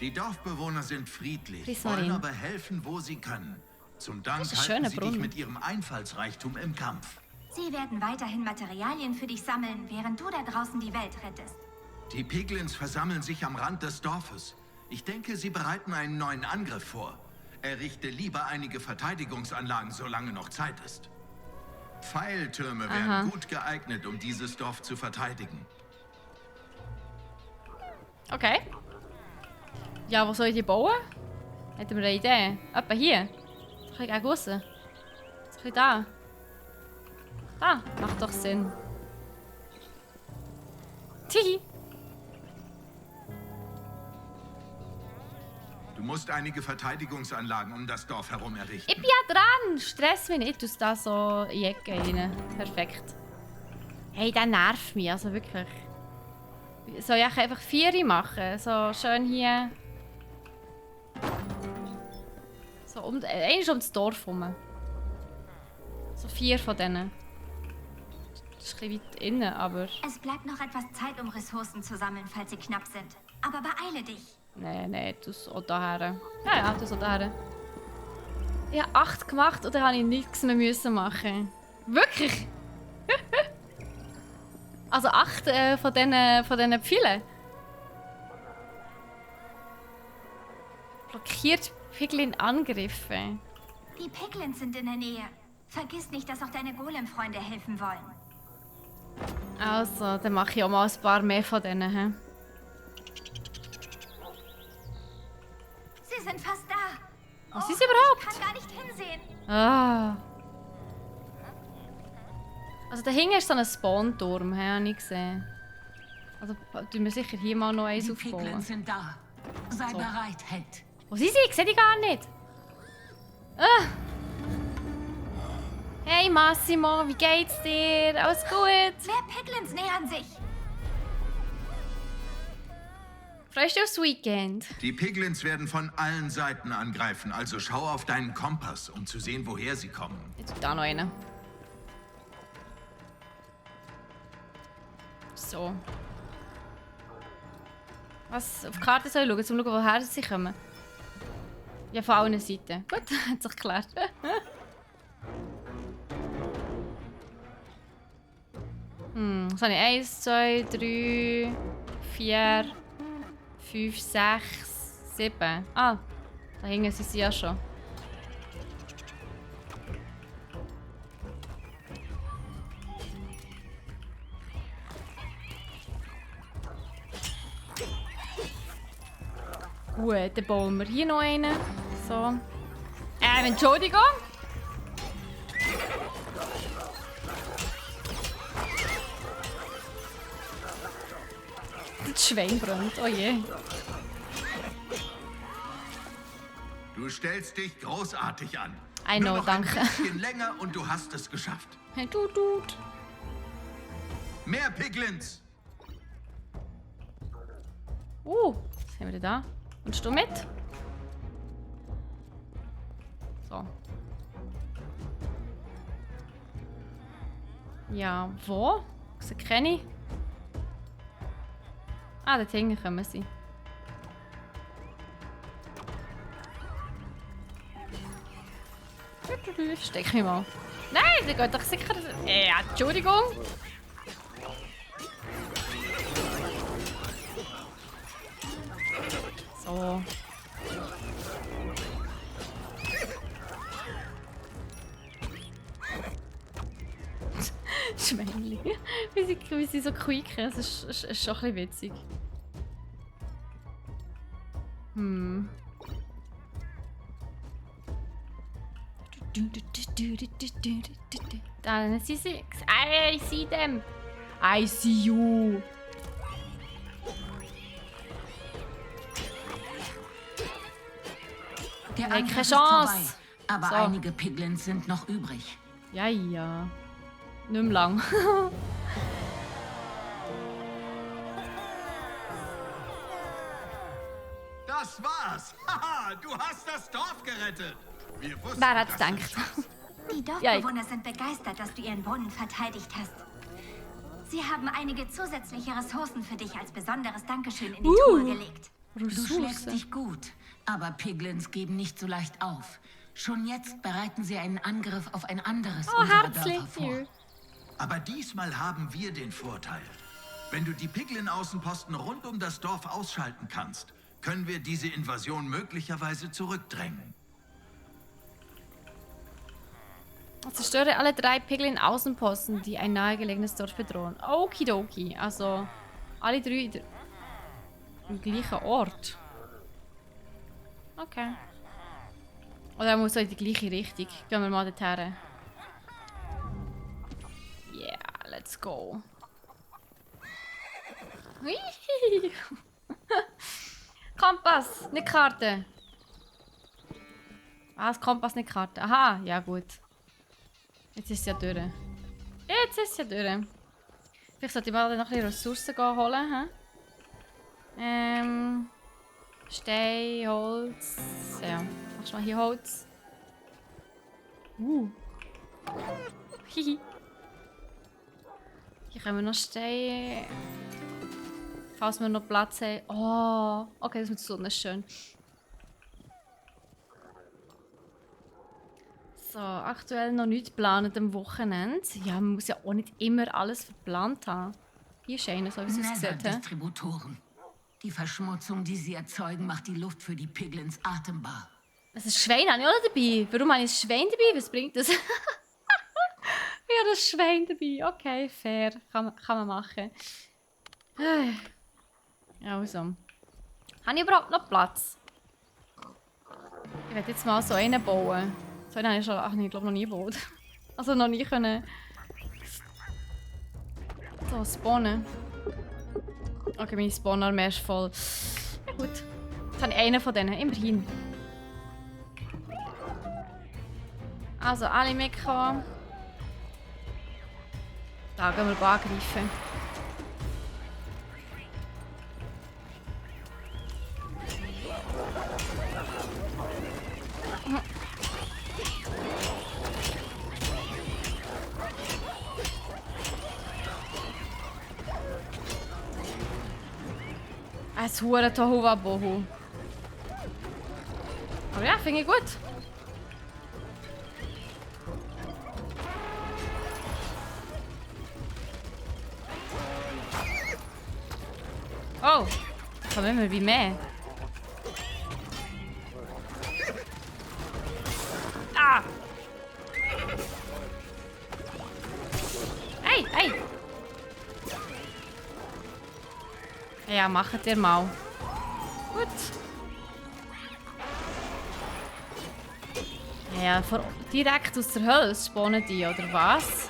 Die Dorfbewohner sind friedlich, Prismarin. wollen aber helfen, wo sie können. Zum Dank Das ist ein halten schöner sie Brunnen. dich mit ihrem Einfallsreichtum im Kampf. Sie werden weiterhin Materialien für dich sammeln, während du da draußen die Welt rettest. Die Piglins versammeln sich am Rand des Dorfes. Ich denke, sie bereiten einen neuen Angriff vor. Errichte lieber einige Verteidigungsanlagen, solange noch Zeit ist. Pfeiltürme wären gut geeignet, um dieses Dorf zu verteidigen. Okay. Ja, wo soll ich die bauen? Hätten wir eine Idee? Etwa hier? Ein bisschen gegen aussen. Ein bisschen da. Da, macht doch Sinn. Tihi. Du musst einige Verteidigungsanlagen um das Dorf herum errichten. Ich bin ja dran! Stress mich nicht, aus da so in die Ecke rein. Perfekt. Hey, der nervt mich, also wirklich. Soll ich einfach 4 machen? So schön hier. So einmal um das Dorf herum. So 4 von denen. Das ist ein bisschen weit innen, aber... Es bleibt noch etwas Zeit, um Ressourcen zu sammeln, falls sie knapp sind. Aber beeile dich. Nein, du so daher. Ja, du so daher. Ich habe 8 gemacht und dann habe ich nichts mehr müssen machen. Wirklich? Also 8 von diesen Pfeilen. Blockiert Piglin-Angriffe. Die Piglins sind in der Nähe. Vergiss nicht, dass auch deine Golem-Freunde helfen wollen. Also, dann mache ich auch mal ein paar mehr von denen. He? Sie sind fast da. Was ist überhaupt? Ich kann gar nicht hinsehen. Ah. Also dahinter ist so ein Spawn-Turm, habe ich gesehen. Also tun wir sicher hier mal noch eins Die aufbauen. Piglins sind da. Sei bereit, Held. Wo sind sie? Ich sehe die gar nicht. Ah. Hey Massimo, wie geht's dir? Alles gut? Mehr Piglins nähern sich. Freust du aufs Weekend? Die Piglins werden von allen Seiten angreifen, also schau auf deinen Kompass, um zu sehen, woher sie kommen. Jetzt da noch eine. So. Was? Auf die Karte soll ich schauen, um zu schauen, woher sie kommen? Ja, von allen Seiten. Gut, hat sich geklärt. Was habe ich? 1, 2, 3, 4, 5, 6, 7. Ah, da hinten sind sie ja schon. Gut, dann bauen wir hier noch einen. So. Entschuldigung. Das Schwein brennt, oh je. Du stellst dich großartig an. I Nur know, noch danke. ein bisschen länger und du hast es geschafft. Hey, du. Mehr Piglins! Was haben wir denn da? Kommst du mit? So. Ja, wo? Sie kenne ich. Ah, dort hinten kommen sie. Steck mich mal. Nein, der geht doch sicher. Ja, Entschuldigung. So. Schweinli. Wie sie so quieken, das ist schon ein bisschen witzig. Da sind sie. I see them. I see you. Der Hey, Angriff keine ist vorbei, Chance. aber So. einige Piglins sind noch übrig. Ja. Nicht mehr lang. Das war's! Haha, du hast das Dorf gerettet! Wir wussten, Wer hat's dass du gedacht? es schaffst. Die Dorfbewohner sind begeistert, dass du ihren Brunnen verteidigt hast. Sie haben einige zusätzliche Ressourcen für dich als besonderes Dankeschön in die Truhe gelegt. Du schlägst Ressourcen. dich gut, aber Piglins geben nicht so leicht auf. Schon jetzt bereiten sie einen Angriff auf ein anderes Oh, unserer herzlich. Dörfer vor. Aber diesmal haben wir den Vorteil. Wenn du die Piglin-Außenposten rund um das Dorf ausschalten kannst, können wir diese Invasion möglicherweise zurückdrängen. Zerstöre alle 3 Piglin-Außenposten, die ein nahegelegenes Dorf bedrohen. Okidoki. Also, alle 3 im gleichen Ort. Okay. Oder er muss auch in die gleiche Richtung. Gehen wir mal dorthin. Yeah, let's go. Hui. Kompass, nicht Karte. Was? Kompass, nicht Karte. Aha, ja gut. Jetzt ist es ja durch. Jetzt ist es ja durch. Vielleicht sollte ich mal noch ein bisschen Ressourcen holen. Stein, Holz. Ja, machst du mal hier Holz. Hihi. Hier können wir noch Steine. Falls wir noch Platz haben. Oh, okay, das mit der Sonne ist schön. So, aktuell noch nichts geplant am Wochenende. Ja, man muss ja auch nicht immer alles verplant haben. Hier scheinen, so wie es aussieht. Nether-Distributoren. Die Verschmutzung, die sie erzeugen, macht die Luft für die Piglins atembar. Das ist Schwein habe ich auch noch dabei. Warum habe ich das Schwein dabei? Was bringt das? Ja, das Schwein dabei. Okay, fair. Kann man machen. Also. Habe ich überhaupt noch Platz? Ich werde jetzt mal so einen bauen. So einen habe ich, ich glaube noch nie gebaut. Also noch nie können... So, spawnen. Okay, meine Spawn-Armee ist voll. Ja gut. Jetzt habe ich einen von denen, immerhin. Also, alle mitkommen. Da gehen wir angreifen. Ein hure Tohuwabohu. Aber ja, finde ich gut. Oh, kommen wir wie mehr. Ah! Hey, hey! Ja, macht ihr mal. Gut. Ja, direkt aus der Hölle spawnen die, oder was?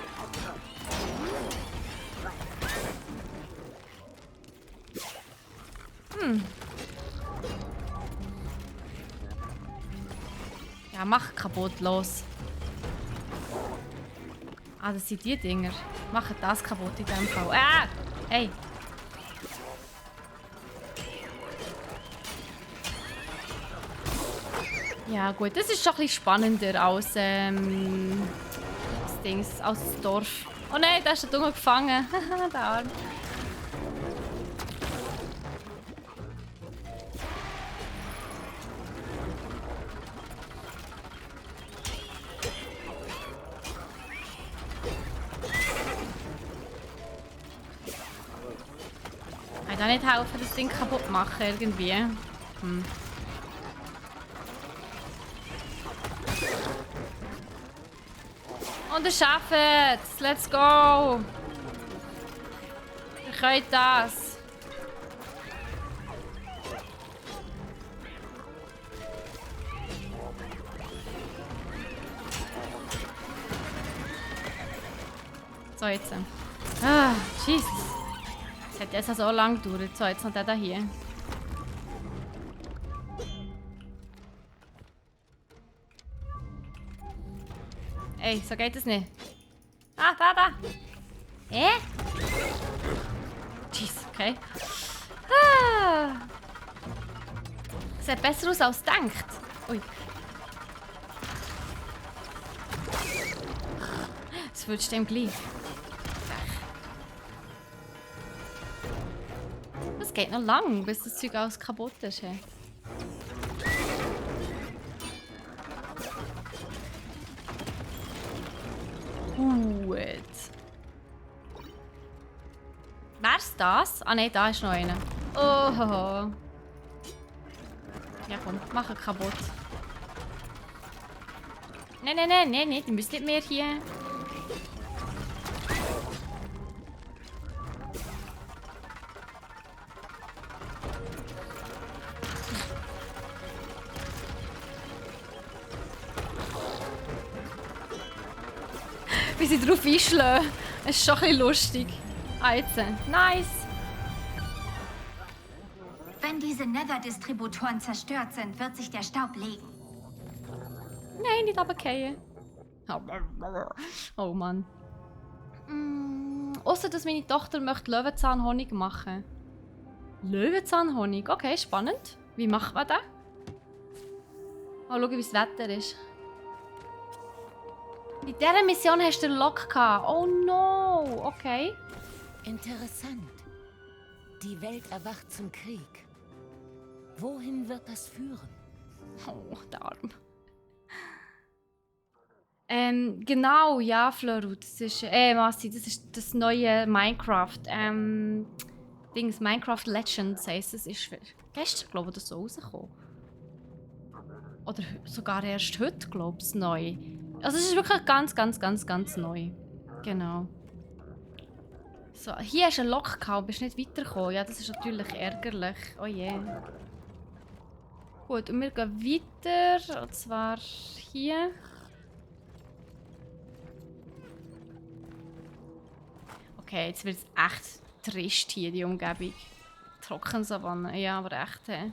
Ja, mach kaputt, los. Ah, das sind die Dinger. Machen das kaputt in dem Fall. Ah! Hey! Ja gut, das ist schon ein bisschen spannender als das Dings, als das Dorf. Oh nein, da ist der Junge gefangen. Der Arm. Ich kann nicht helfen, das Ding kaputt zu machen irgendwie. Und ihr schafft es! Let's go! Ihr könnt das! So, jetzt. Ah, Jesus! Das hat jetzt so lange gedauert. So, jetzt noch der hier. Ey, so geht es nicht. Ah, da! Jeez, okay. Ah. Sieht besser aus als gedacht. Ui. Das wünscht dem gleich. Es geht noch lang, bis das Zeug alles kaputt ist. Hey. Gut. Wär's das? Ah nein, da ist noch einer. Oh. Ja komm, mach ihn kaputt. Nein, ihr müsst nicht mehr hier. Wie sie drauf einschlagen. Es ist schon ein bisschen lustig. Ah, jetzt. Nice. Wenn diese Nether-Distributoren zerstört sind, wird sich der Staub legen. Nein, nicht runterfallen. Oh Mann. Ausser, dass meine Tochter möchte Löwenzahnhonig machen. Löwenzahnhonig? Okay, spannend. Wie macht man das? Mal schauen, wie das Wetter ist. In dieser Mission hast du den Lock gehabt. Oh no, okay. Interessant. Die Welt erwacht zum Krieg. Wohin wird das führen? Oh, der Arm. Genau, ja, Floru, das ist, Masti, das ist das neue Minecraft, Minecraft Legends heisst es, ist gestern, glaube ich, das so rausgekommen. Oder sogar erst heute, glaube ich, neu. Also es ist wirklich ganz neu. Genau. So, hier hast du einen Lock gehabt, bist nicht weitergekommen. Ja, das ist natürlich ärgerlich. Oh je. Yeah. Gut, und wir gehen weiter, und zwar hier. Okay, jetzt wird es echt trist hier, die Umgebung. Trockensavanne, ja, aber echt, hä?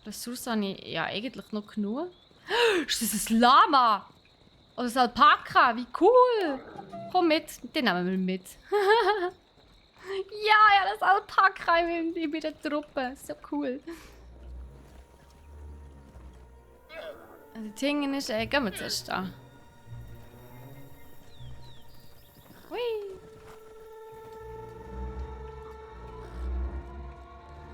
Ressourcen habe ich ja eigentlich noch genug. Ist das ein Lama? Oder ein Alpaka? Wie cool! Komm mit, den nehmen wir mit. Ja, das Alpaka in meiner Truppe. So cool. Also, das Ding ist, gehen wir zuerst da. Hui.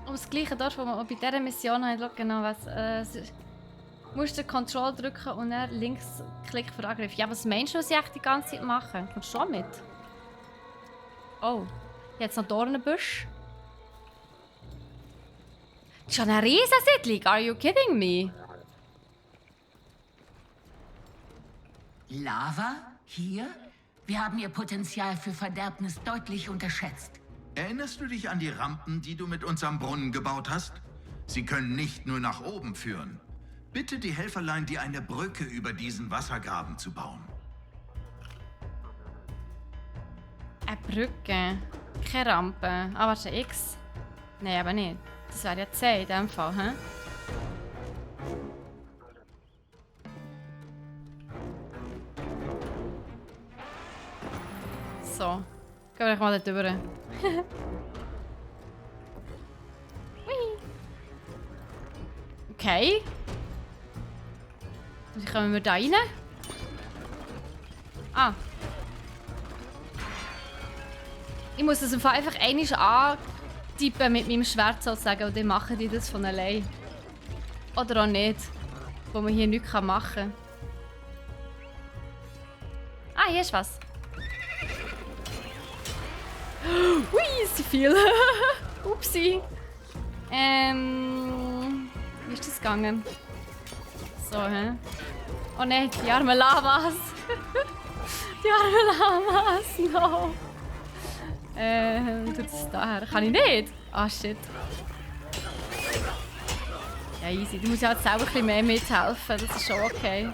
Und das gleiche dort, wo man bei dieser Mission hat, genau was. Du musst den Control drücken und dann Linksklick für Angriff. Ja, was meinst du, was ich echt die ganze Zeit mache? Kommst du schon mit? Oh, jetzt noch Dornenbusch. Das ist ja eine Riesensiedlung. Are you kidding me? Lava? Hier? Wir haben ihr Potenzial für Verderbnis deutlich unterschätzt. Erinnerst du dich an die Rampen, die du mit uns am Brunnen gebaut hast? Sie können nicht nur nach oben führen. Bitte die Helferlein, dir eine Brücke über diesen Wassergraben zu bauen. Eine Brücke. Keine Rampe. Ah, warte, X? Nein, aber nicht. Das wäre ja 10 in dem Fall, hä? Gehen wir mal dort rüber. Okay. Wie kommen wir da rein? Ah. Ich muss das einfach einmal antippen mit meinem Schwert sozusagen und dann machen die das von allein. Oder auch nicht. Wo man hier nichts machen kann. Ah, hier ist was. Ui, ist viel. Upsi. Wie ist das gegangen? So, hä? Oh nein, die armen Lamas. Die armen Lamas, no. Wie tut es daher? Kann ich nicht? Ah, shit. Ja, easy. Du musst ja jetzt selber ein bisschen mehr mithelfen. Das ist schon okay.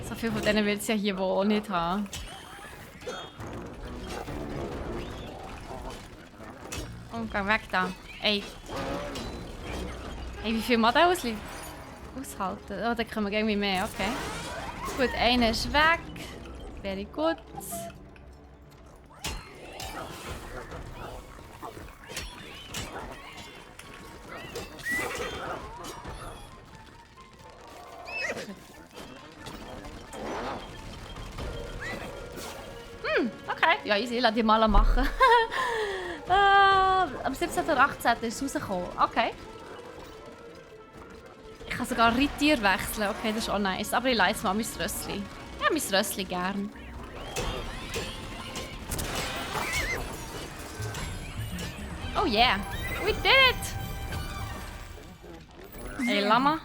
So viel von denen will es ja hier wohl nicht haben. Und geh weg da. Ey. Hey, wie viel muss der aushalten? Oh, da können wir irgendwie mehr, okay. Gut, einer ist weg. Very gut. Okay. Ja, easy, lass die mal machen. Am 17. oder 18. ist es rausgekommen. Okay. Ich kann sogar Reittier wechseln. Okay, das ist auch nice. Aber ich leise mal mein Rössli. Ja, mein Rössli gern. Oh yeah. We did it! Hey, Lama.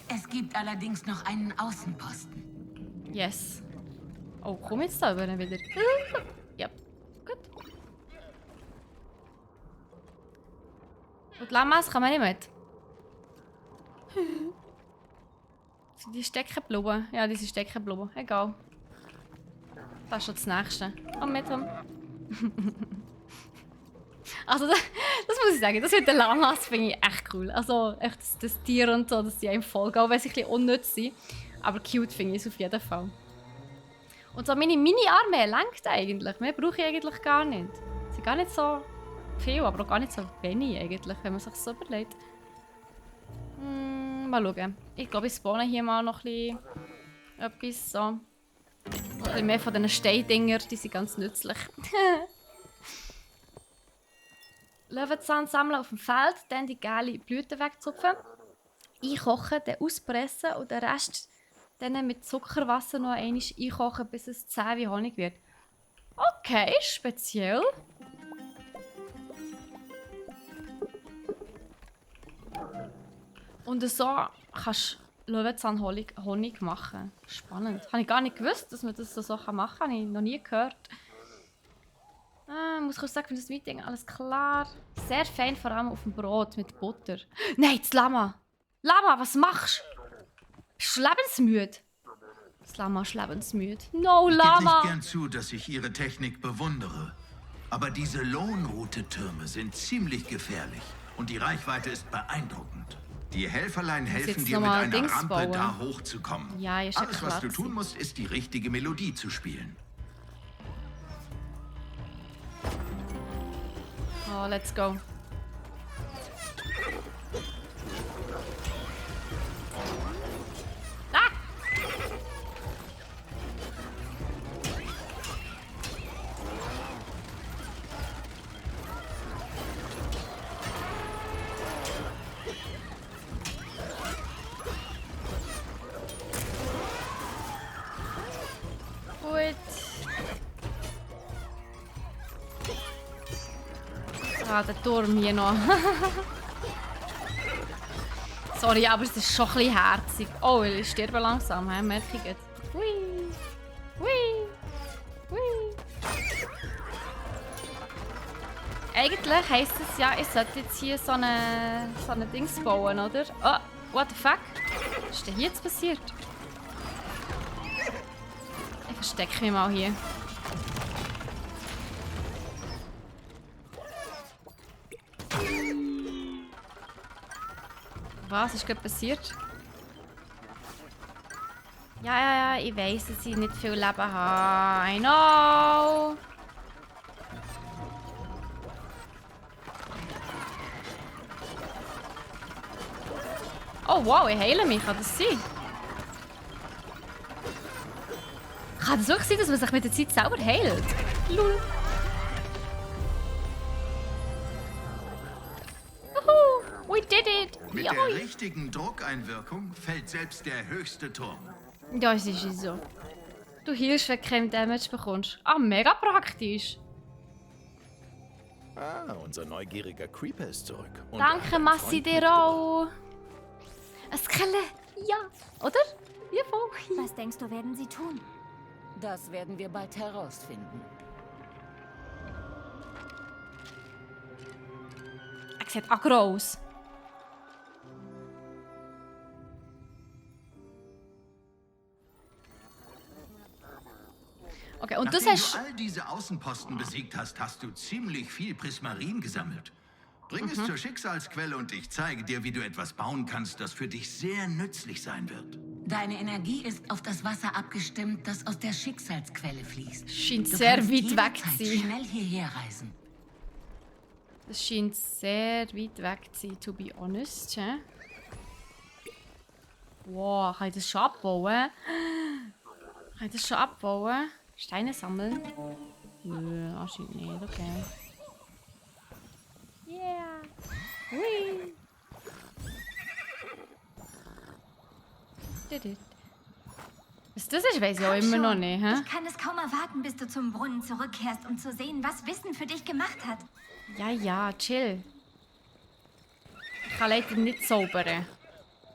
Es gibt allerdings noch einen Außenposten. Yes. Oh, komm jetzt da über wieder. Ja, gut. Und die Lamas kann man nicht mit. Sind die stecken geblieben? Ja, die sind stecken geblieben. Egal. Das ist schon das Nächste. Oh, mit dem. Also, das muss ich sagen, das mit den Lamas finde ich echt cool. Also, echt das Tier und so, dass die einem folgen, auch wenn sie ein bisschen unnütz sind. Aber cute finde ich es auf jeden Fall. Und so meine Mini-Armee lenkt eigentlich. Mehr brauche ich eigentlich gar nicht. Sie sind gar nicht so viel, aber auch gar nicht so wenig eigentlich, wenn man sich so überlegt. Mal schauen. Ich glaube, ich spawne hier mal noch ein bisschen etwas so. Ein bisschen mehr von diesen Steindingern, die sind ganz nützlich. Löwenzahn sammeln auf dem Feld, dann die gelben Blüten wegzupfen, einkochen, dann auspressen und den Rest dann mit Zuckerwasser noch einmal einkochen, bis es zäh wie Honig wird. Okay, speziell. Und so kannst du Löwenzahn-Honig machen. Spannend. Habe ich gar nicht gewusst, dass man das so machen kann. Habe ich noch nie gehört. Muss kurz sagen, für das Meeting alles klar. Sehr fein, vor allem auf dem Brot mit Butter. Nein, das Lama! Lama, was machst du? Bist du lebensmüde? Das Lama ist lebensmüde. No, Ich Lama! gebe nicht gern zu, dass ich ihre Technik bewundere. Aber diese Lohnroute-Türme sind ziemlich gefährlich. Und die Reichweite ist beeindruckend. Die Helferlein helfen jetzt dir mit nochmal einer Dings Rampe bauen. da hochzukommen. Ja, ist ja Alles, was du klar. tun musst, ist die richtige Melodie zu spielen. Oh, let's go. Ah! Gut. Ah, der Turm hier noch. Sorry, aber es ist schon ein bisschen herzig. Oh, ich sterbe langsam, merke ich jetzt. Hui. Hui. Hui. Eigentlich heisst es ja, ich sollte jetzt hier so eine Dings bauen, oder? Oh, what the fuck? Was ist denn hier jetzt passiert? Ich verstecke mich mal hier. Was ist gerade passiert? Ja, ich weiss, dass ich nicht viel Leben habe. I know! Oh wow, ich heile mich. Kann das sein? Kann das wirklich sein, dass man sich mit der Zeit selber heilt? Lul. Wuhu! We did it! Mit Ja, der richtigen Druckeinwirkung fällt selbst der höchste Turm. ja, es ist so. Du heilst, wenn du keinen Damage bekommst. Ah, mega praktisch. Ah, unser neugieriger Creeper ist zurück. Und Danke, einen Massi, Freund dir mitgebracht. auch. Ein Skelett, ja. Oder? Wie voll. Was denkst du, werden sie tun? Das werden wir bald herausfinden. Er sieht aggro aus. Okay, und Nachdem das hast du all diese Außenposten besiegt hast, hast du ziemlich viel Prismarin gesammelt. Bring es zur Schicksalsquelle und ich zeige dir, wie du etwas bauen kannst, das für dich sehr nützlich sein wird. Deine Energie ist auf das Wasser abgestimmt, das aus der Schicksalsquelle fließt. scheint Du sehr kannst weit weg jederzeit zu sein. schnell hierher reisen. Das scheint sehr weit weg zu sein, to be honest. Ja? Wow, kann ich das schon abbauen? Kann ich das schon abbauen? Steine sammeln? Nö, anscheinend nicht, okay. Yeah! Hui! Was das ist, weiß ich auch Komm immer noch schon. nicht. Hä? Ich kann es kaum erwarten, bis du zum Brunnen zurückkehrst, um zu sehen, was Wissen für dich gemacht hat. Ja, chill. Ich kann leider nicht zaubern.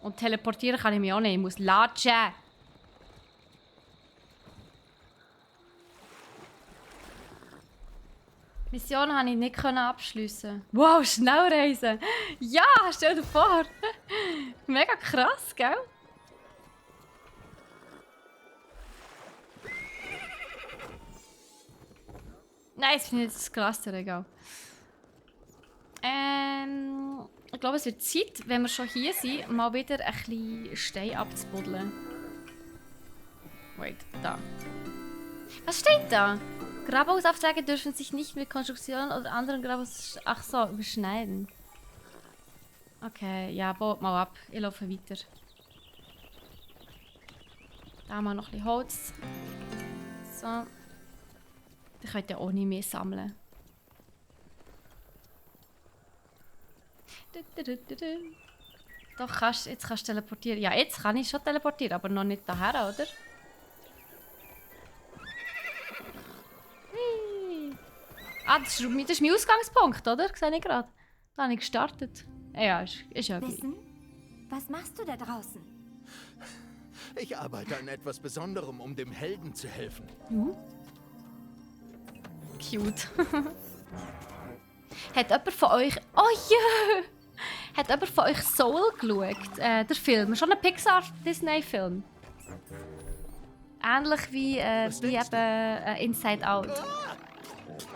Und teleportieren kann ich mich auch nicht. Ich muss latschen. Mission konnte ich nicht abschliessen. Wow, Schnellreisen! Ja, stell dir vor! Mega krass, gell? Nein, das finde ich das krasse egal. Ich glaube, es wird Zeit, wenn wir schon hier sind, mal wieder ein bisschen Stein abzubuddeln. Wait, da. Was steht da? Grabungsaufträge dürfen sich nicht mit Konstruktionen oder anderen Ach so, überschneiden. Okay, ja, baut mal ab. Ich laufe weiter. Da haben wir noch ein bisschen Holz. So. Ich könnte ja auch nicht mehr sammeln. Doch, jetzt kannst du teleportieren. Ja, jetzt kann ich schon teleportieren, aber noch nicht daher, oder? Hui. Ah, das ist mein Ausgangspunkt, oder? Sehe ich gerade. Da habe ich gestartet. Ja, ist ja gleich. Wissen? Was machst du da draußen? Ich arbeite an etwas Besonderem, um dem Helden zu helfen. Cute. Hat jemand von euch... Oh ja! Hat jemand von euch Soul geschaut? Der Film. Schon ein Pixar-Disney-Film. Ähnlich wie eben Inside Out.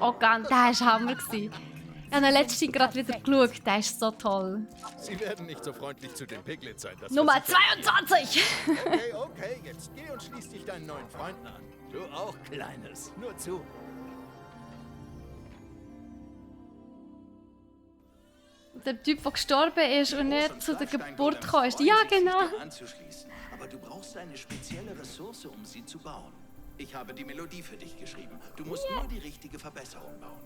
Oh, ganz, der war Hammer. Ich habe letztens gerade wieder geschaut. Der ist so toll. Sie werden nicht so freundlich zu den Piglets sein. Das Nummer wird sicher- 22! Okay, jetzt geh und schließ dich deinen neuen Freunden an. Du auch, Kleines. Nur zu. Der Typ, der gestorben ist und nicht zu der Schlafstein Geburt Golems gekommen ist. freuen Ja, sich, sich genau. dir anzuschließen. Aber du brauchst eine spezielle Ressource, um sie zu bauen. Ich habe die Melodie für dich geschrieben. Du musst nur die richtige Verbesserung bauen.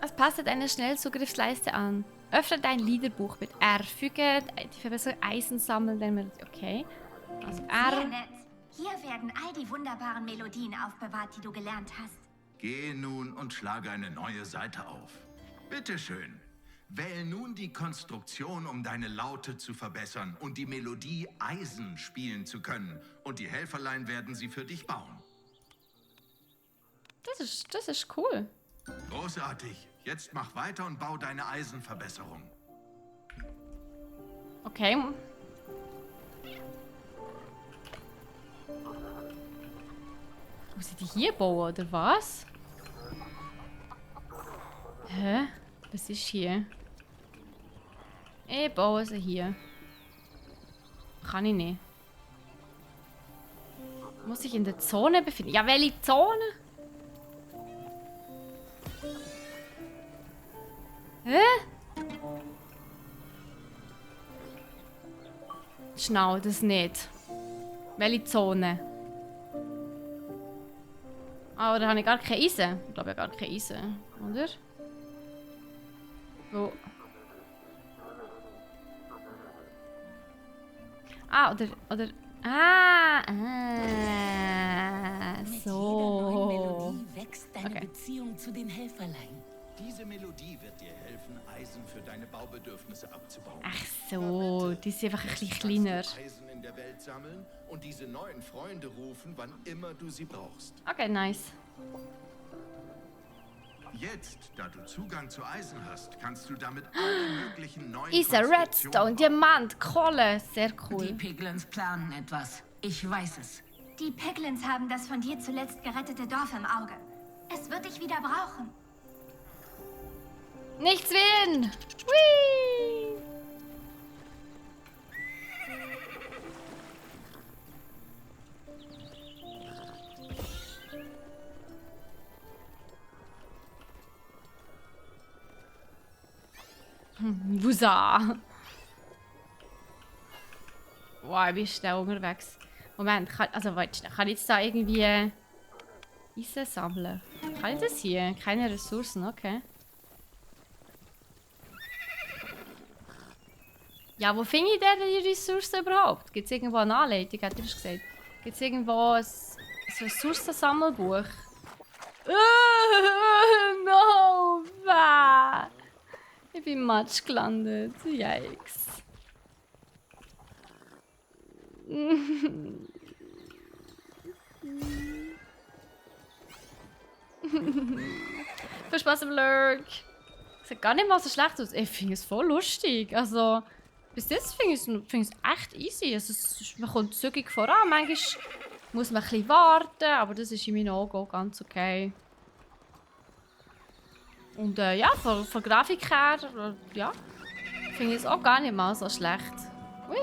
Es passt eine Schnellzugriffsleiste an. Öffne dein Liederbuch mit R. Füge die Verbesserung Eisen sammeln. Dann okay. Also Sehr R. nett. Hier werden all die wunderbaren Melodien aufbewahrt, die du gelernt hast. Geh nun und schlage eine neue Seite auf. Bitte schön. Wähl nun die Konstruktion, um deine Laute zu verbessern und die Melodie Eisen spielen zu können. Und die Helferlein werden sie für dich bauen. Das ist cool. Großartig. Jetzt mach weiter und bau deine Eisenverbesserung. Okay. Muss ich die hier bauen, oder was? Hä? Was ist hier? Ich baue sie hier. Kann ich nicht. Muss ich in der Zone befinden? Ja, welche Zone? Hä? Schnau, das nicht. Welche Zone? Ah, oder habe ich gar keine Eisen? Ich glaube, ich habe gar keine Eisen, oder? Wo? Ah, oder... Jeder neuen so. Melodie wächst deine Okay. Beziehung zu den Helferlein. Diese Melodie wird dir helfen, Eisen für deine Baubedürfnisse abzubauen. Ach so, die ist einfach ein bisschen kleiner. Eisen in der Welt sammeln und diese neuen Freunde rufen, wann immer du sie brauchst. Okay, nice. Jetzt, da du Zugang zu Eisen hast, kannst du damit alle möglichen neuen Isa, Redstone, Diamant, Kohle. Sehr Die cool. Piglins planen etwas. Ich weiß es. Die Piglins haben das von dir zuletzt gerettete Dorf im Auge. Es wird dich wieder brauchen. Nichts wie ihn! Whee! Wusa! Wow, wie ist der unterwegs? Moment, kann ich jetzt da irgendwie Eisen sammeln? Kann ich das hier? Keine Ressourcen, okay. Ja, wo finde ich denn die Ressourcen überhaupt? Gibt es irgendwo eine Anleitung, hat er das gesagt? Gibt es irgendwo ein Ressourcensammelbuch? No! Bah. Ich bin im Matsch gelandet. Yikes. Viel Spaß im Lurk. Sieht gar nicht mal so schlecht aus. Ich finde es voll lustig. Also, bis jetzt finde ich es echt easy. Also, man kommt zügig voran. Manchmal muss man ein bisschen warten, aber das ist in meinen Augen auch ganz okay. Und ja, von Grafik her, ja, finde ich es auch gar nicht mal so schlecht. Hui.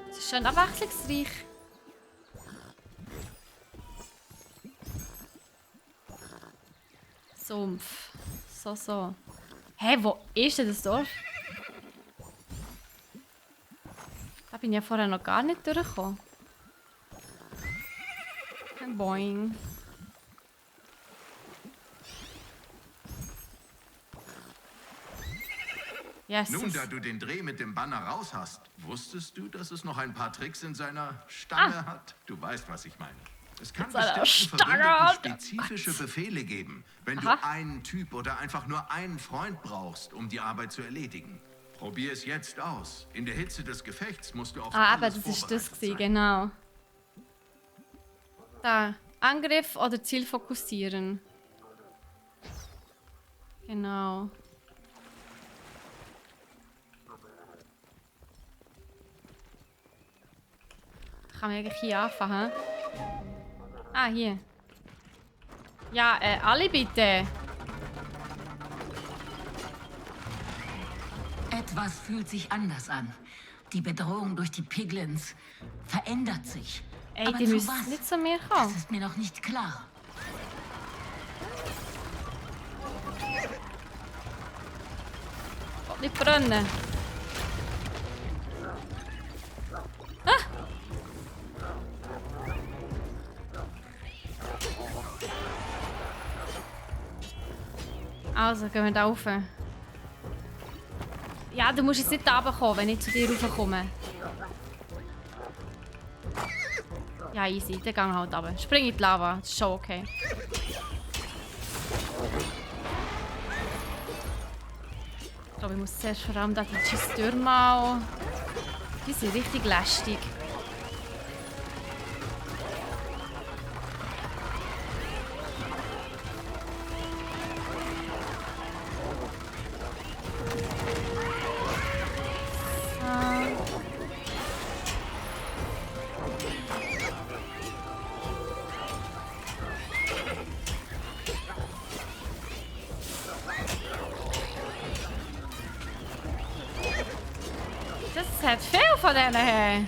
Es ist schön abwechslungsreich. Sumpf. So. Hä, wo ist denn das Dorf? Da bin ich ja vorher noch gar nicht durchgekommen. Boing. Yes. Nun, da du den Dreh mit dem Banner raus hast, wusstest du, dass es noch ein paar Tricks in seiner Stange hat? Du weißt, was ich meine. Es kann bestimmten Verbündeten spezifische Befehle geben, wenn du einen Typ oder einfach nur einen Freund brauchst, um die Arbeit zu erledigen. Probier es jetzt aus. In der Hitze des Gefechts musst du auf aber das ist das gewesen, genau. Da, Angriff oder Ziel fokussieren. Genau. Da kann man eigentlich hier anfangen. Ah, hier. Ja, alle bitte. Etwas fühlt sich anders an. Die Bedrohung durch die Piglins verändert sich. Ey, Aber die zu müssen was? nicht zu mir Das kommen. ist mir noch nicht klar. Nicht brennen. Also, gehen wir da rauf. Ja, du musst jetzt nicht da runterkommen, wenn ich zu dir raufkomme. Ja, easy. Dann gehen wir halt runter. Spring in die Lava. Das ist schon okay. Ich glaube, ich muss zuerst vor allem da die Türme auch. Die sind richtig lästig. hat viel von denen her.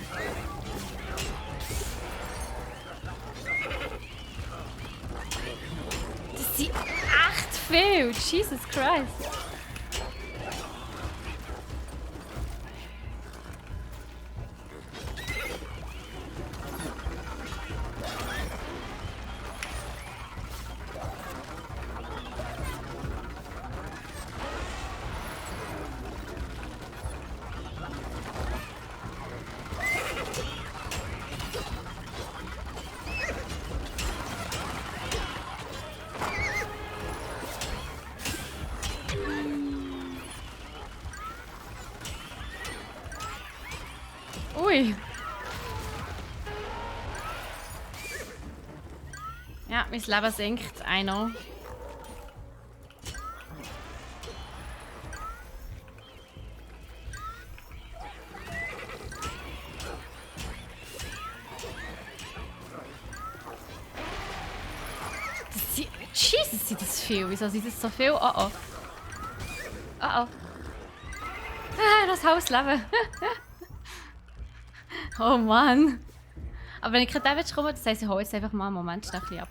Das sind echt viel. Jesus Christ. Ui. Ja, mein Leben sinkt. I know. Jesus, sind das viel. Wieso sind das so viel? Oh oh. Oh oh. Ah, das Hausleben. Oh Mann. Aber wenn ich kein Damage komme, das heisst, ich hole jetzt einfach mal einen Moment schnell ein bisschen ab.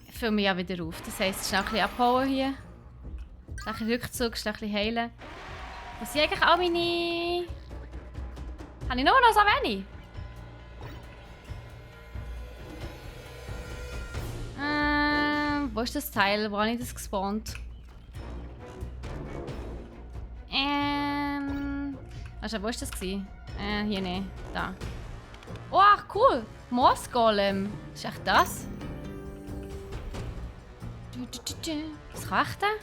Ich fülle mich ja wieder auf. Das heisst, schnell ein bisschen abholen hier. Schnell ein bisschen Rückzug, schnell ein bisschen heilen. Das sind eigentlich auch meine... Habe ich nur noch so wenig? Wo ist das Teil? Wo habe ich das gespawnt? Also, wo war das? Hier nicht. Da. Oh, cool! Mossgolem. Ist echt das? Was kann ich denn?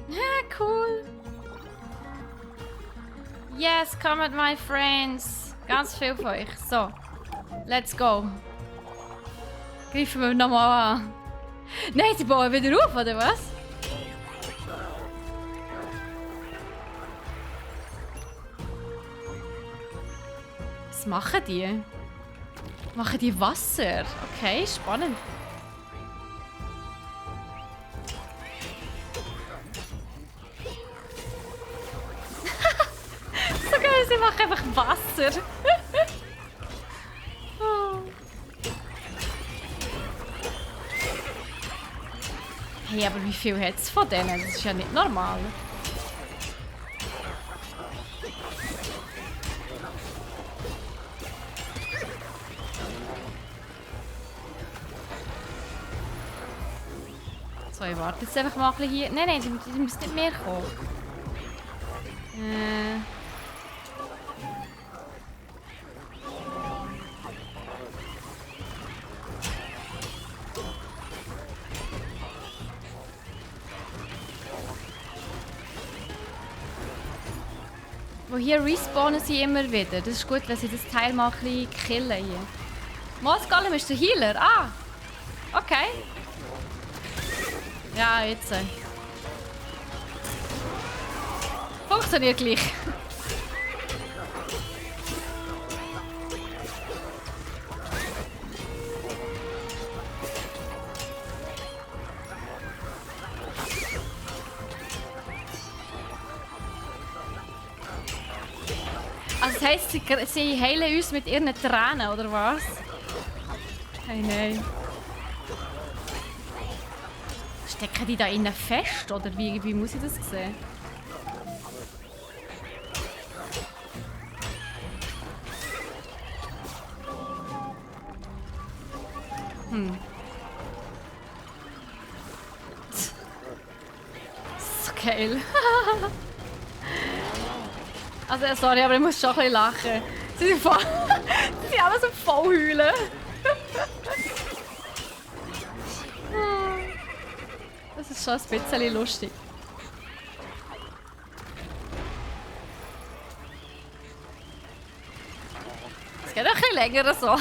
Ja, cool! Yes, come at my friends! Ganz viel von euch. So. Let's go. Greifen wir nochmal an. Nein, sie bauen wieder auf, oder was? Was machen die? Machen die Wasser? Okay, spannend. So geil, sie machen einfach Wasser. Hey, aber wie viel hat es von denen? Das ist ja nicht normal. So, ich warte jetzt einfach mal ein bisschen hier. Nein, nein, die müssen nicht mehr kommen. Wo hier respawnen sie immer wieder. Das ist gut, wenn sie das Teil mal ein bisschen killen hier. Mossgolem ist der Healer. Ah! Okay. Ja, jetzt. Funktioniert gleich. Also das heisst, sie heilen uns mit ihren Tränen, oder was? Hey, nein. Stecken die da innen fest, oder wie muss ich das sehen? So geil. Also, sorry, aber ich muss schon ein bisschen lachen. Sie sind alle so voll heulen. Das ist schon ein bisschen lustig. Es geht auch ein bisschen länger so.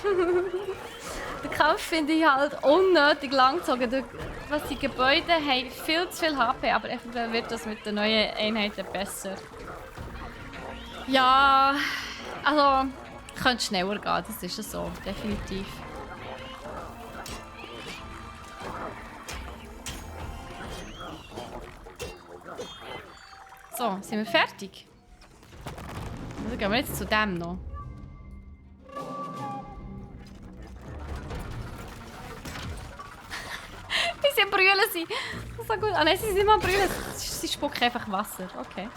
Den Kampf finde ich halt unnötig langgezogen. Was die Gebäude haben viel zu viel HP, aber eventuell wird das mit den neuen Einheiten besser. Ja, also könnte schneller gehen, das ist es so, definitiv. So, sind wir fertig? Dann gehen wir jetzt zu dem noch. Wie sie am Brüllen sind. Das ist so gut. Ah nein, sie sind immer am Brüllen. Sie spucken einfach Wasser. Okay.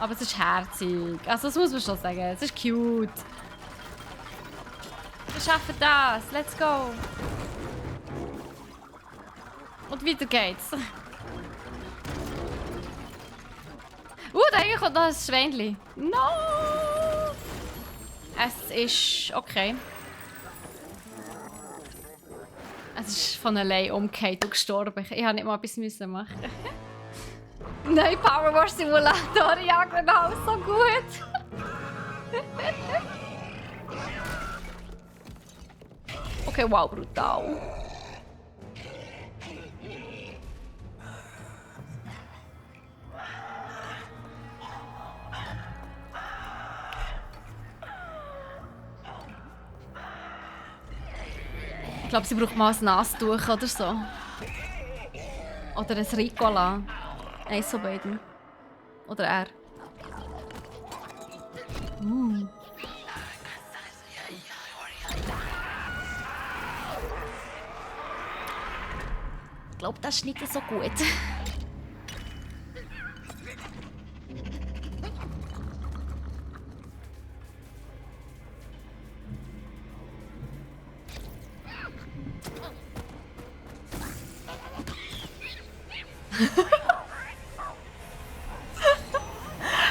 Aber es ist herzig. Also das muss man schon sagen. Es ist cute. Wir schaffen das. Let's go. Und weiter geht's. Da hinten kommt noch ein Schweinchen. No! Es ist okay. Es ist von allein umgekehrt und gestorben. Ich habe nicht mal etwas machen. Nein, Power Wars Simulator. Ja, genau, so gut. Okay, wow, brutal. Ich glaube, sie braucht mal ein Nastuch oder so. Oder ein Ricola. Eins von beiden. Oder er. Ich glaube, das ist nicht so gut.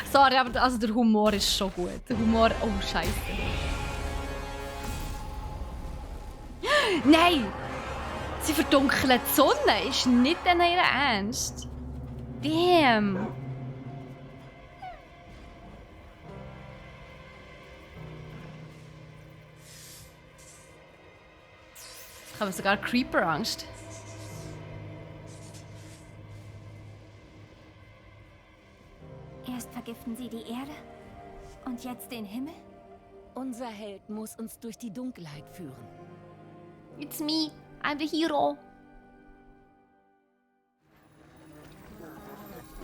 Sorry, aber also der Humor ist schon gut. Der Humor... Oh, Scheiße. Nein! Sie verdunkeln die Sonne. Ist nicht in ihr Ernst. Damn. Ich habe sogar Creeper-Angst. Erst vergiften sie die Erde und jetzt den Himmel? Unser Held muss uns durch die Dunkelheit führen. It's me. I'm the hero.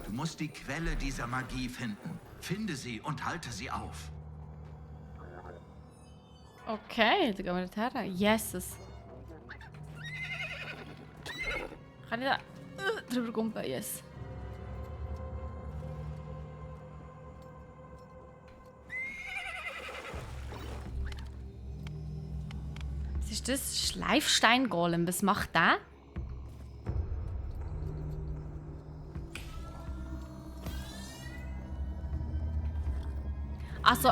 Du musst die Quelle dieser Magie finden. Finde sie und halte sie auf. Okay, dann gehen wir dorthin. Yeses. Kann ich da drüber kumpen? Yes. Was ist das? Schleifstein-Golem. Was macht der? Also,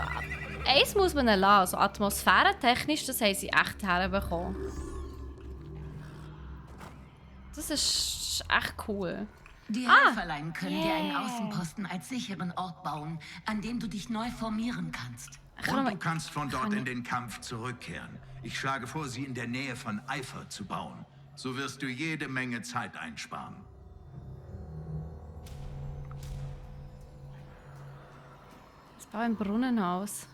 eins muss man lassen. Also atmosphärentechnisch, das haben sie echt herbekommen. Das ist echt cool. Die Helferlein können dir einen Außenposten als sicheren Ort bauen, an dem du dich neu formieren kannst. Und du kannst von dort in den Kampf zurückkehren. Ich schlage vor, sie in der Nähe von Eifer zu bauen. So wirst du jede Menge Zeit einsparen. Das baut ein Brunnenhaus.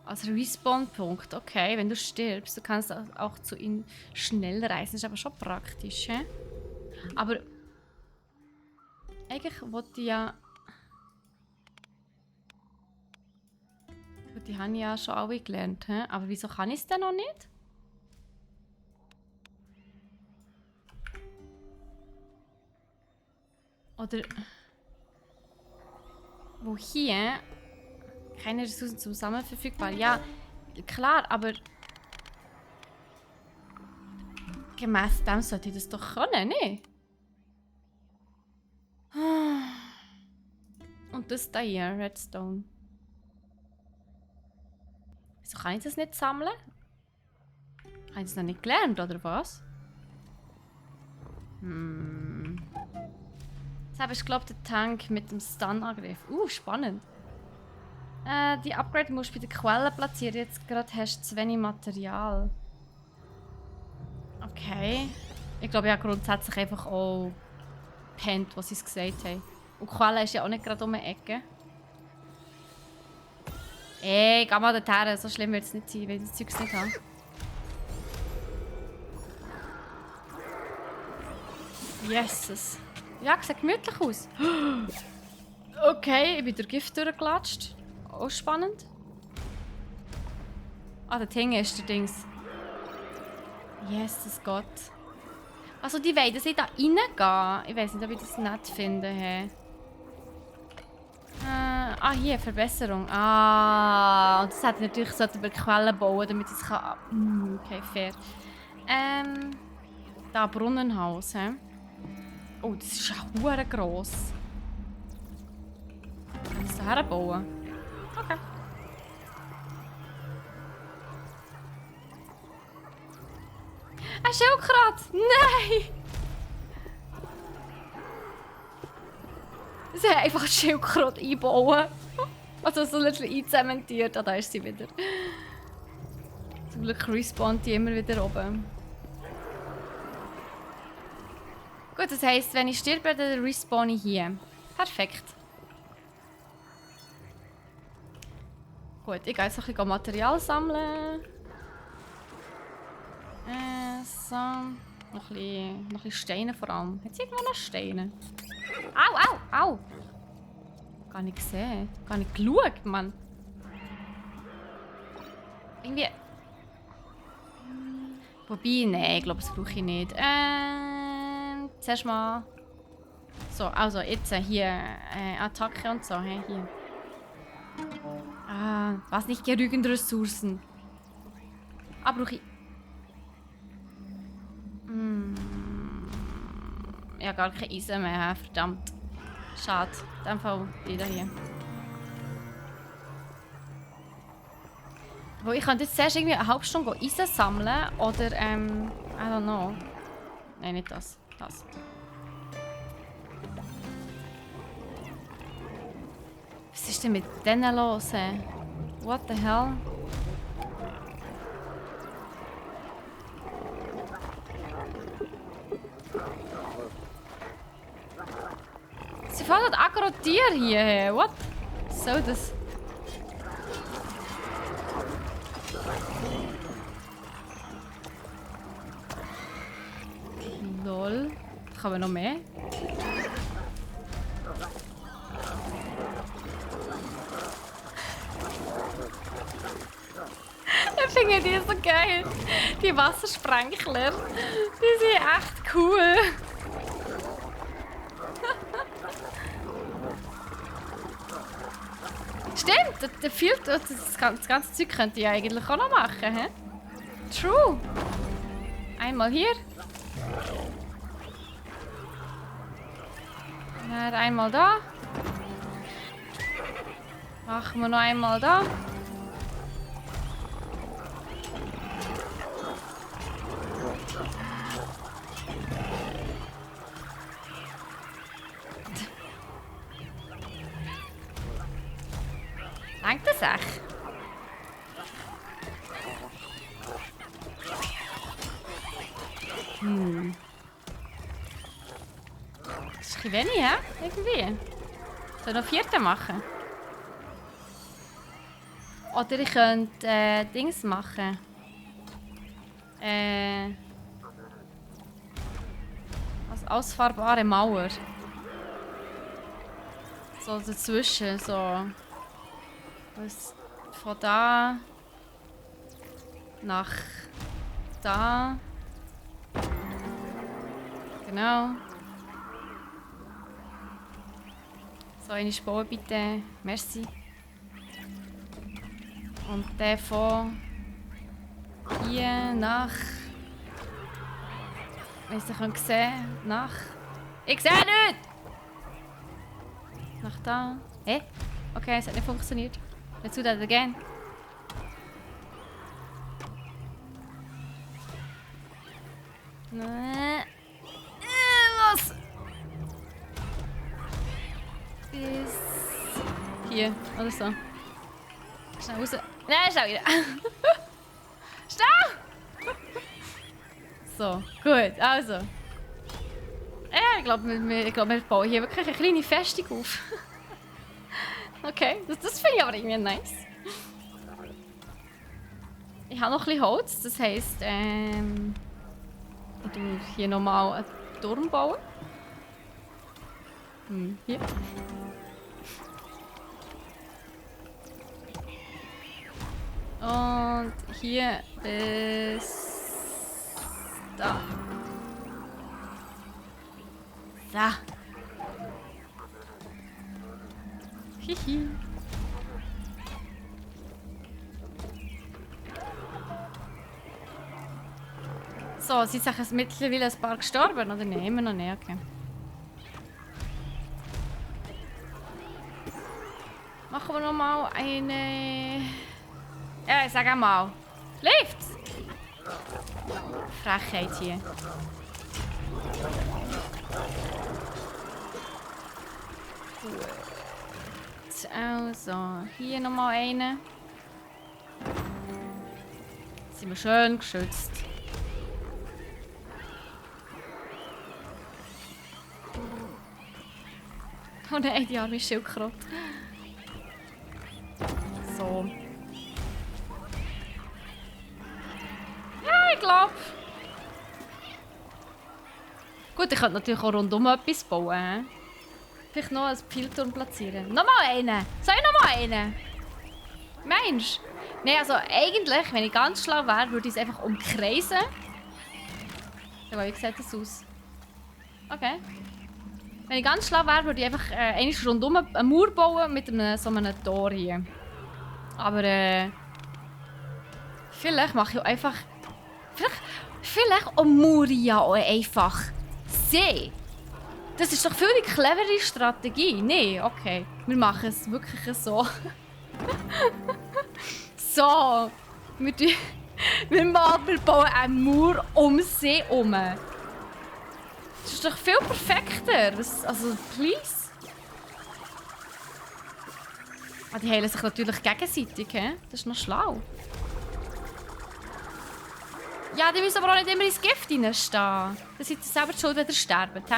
Als Respawn-Punkt. Okay, wenn du stirbst, du kannst auch zu ihnen schnell reisen. Das ist aber schon praktisch, hä? Aber eigentlich wollte ich ja... Die haben ja schon alle gelernt, hä? Aber wieso kann ich es denn noch nicht? Oder... Wo hier... Keine Ressourcen zusammen verfügbar. Ja, klar, aber... Gemäss dem sollte ich das doch können, ne? Und das da hier, Redstone. Wieso kann ich das nicht sammeln? Habe ich das noch nicht gelernt, oder was? Jetzt habe ich, glaube ich, den Tank mit dem Stun-Angriff. Spannend. Die Upgrade musst du bei der Quelle platzieren. Jetzt gerade hast du zu wenig Material. Okay. Ich glaube, ich habe grundsätzlich einfach auch gepennt, was sie es gesagt haben. Und die Quelle ist ja auch nicht gerade um die Ecke. Ey, geh mal dorthin. So schlimm wird es nicht sein, wenn ich das Zeug nicht habe. Jesus. Ja, sieht gemütlich aus. Okay, ich bin durch Gift durchgelatscht. Auch spannend. Ah, der Ding ist der Dings. Jesus Gott. Also die wollen, dass ich da reingehen. Ich weiß nicht, ob ich das nett finde. Hey. Hier, Verbesserung. Und das hätte ich natürlich über Quellen bauen, damit ich es kann. Okay, fair. Da Brunnenhaus, hä? Oh, das ist ja hure gross. Kann ich es da herbauen? Okay. Ein Schildkröte! Nein! Sie haben einfach eine Schildkröte einbauen. Also so ein bisschen einzementiert. Da ist sie wieder. Zum Glück respawnt die immer wieder oben. Gut, das heisst, wenn ich sterbe, dann respawn ich hier. Perfekt. Gut, ich gehe jetzt noch ein bisschen Material sammeln. So. Noch ein bisschen Steine vor allem. Hat sie irgendwo noch Steine? Au! Gar nicht gesehen. Gar nicht geschaut, Mann. Irgendwie... Wobei, nein, ich glaube, das brauche ich nicht. Zuerst mal... So, also jetzt hier Attacke und so. Hey, hier. Was nicht genügend Ressourcen. Brauche ich... Ja, gar kein Eisen mehr, verdammt. Schade. In dem Fall wieder hier. Wo ich könnte jetzt zuerst irgendwie eine halbe Stunde Eisen sammeln oder I don't know. Nein, nicht das. Das. Was ist denn mit denen los? What the hell? Sie fahren aggro Tier hier. What? So das. Lol. Kann man noch mehr? Ich finde die so geil. Die Wassersprenkler. Die sind echt cool. Stimmt, der Filter, das ganze Zeug könnte ich eigentlich auch noch machen. He? True. Einmal hier. Dann einmal da. Machen wir noch einmal da. Langt das echt? Das ist ein wenig, hä? Irgendwie. Soll ich noch 4. machen? Oder ich könnte Dings machen. Als ausfahrbare Mauer. So dazwischen, so. Von da nach da. Genau. So, eine Spur bitte. Merci. Und der von hier nach... Wenn ihr es sehen nach... Ich sehe nicht! Nach da. Hä? Okay, es hat nicht funktioniert. Let's do that again. Was? Bis hier oder so. Schnell raus. Nein, schnell wieder. Schnell! So, gut, also. Ja, ich glaube, wir bauen hier wirklich eine kleine Festung auf. Okay, das finde ich aber irgendwie nice. Ich habe noch ein bisschen Holz, das heisst, ich tue hier nochmal einen Turm bauen. Hier. Und hier bis da. So. Hihi. So, sind jetzt mittlerweile ein paar gestorben, oder nein? Immer noch nicht, okay. Machen wir noch mal eine... Ja, sag einmal. Läuft's? Frechheit hier. Gut. Also, hier noch mal eine. Jetzt sind wir schön geschützt. Oh nein, die arme Schildkröte. So. Ja, ich glaube. Gut, ich könnte natürlich auch rundum etwas bauen. Vielleicht noch einen Pfeilturm platzieren. Nochmal einen! Soll ich nochmal einen? Meinst du? Nein, also eigentlich, wenn ich ganz schlau wäre, würde ich es einfach umkreisen. Ja, wie sieht das aus? Okay. Wenn ich ganz schlau wäre, würde ich einfach einmal rundum eine Mauer bauen mit so einem Tor hier. Aber vielleicht mache ich auch einfach... Vielleicht ummauere ich ja auch einfach See. Das ist doch viel die clevere Strategie. Nee, okay. Wir machen es wirklich so. So. Wir bauen eine Mauer um See herum. Das ist doch viel perfekter. Also, please. Ah, die heilen sich natürlich gegenseitig, he? Das ist noch schlau. Ja, die müssen aber auch nicht immer ins Gift reinstehen. Dann seid ihr selber schuld, wenn ihr sterbt, he?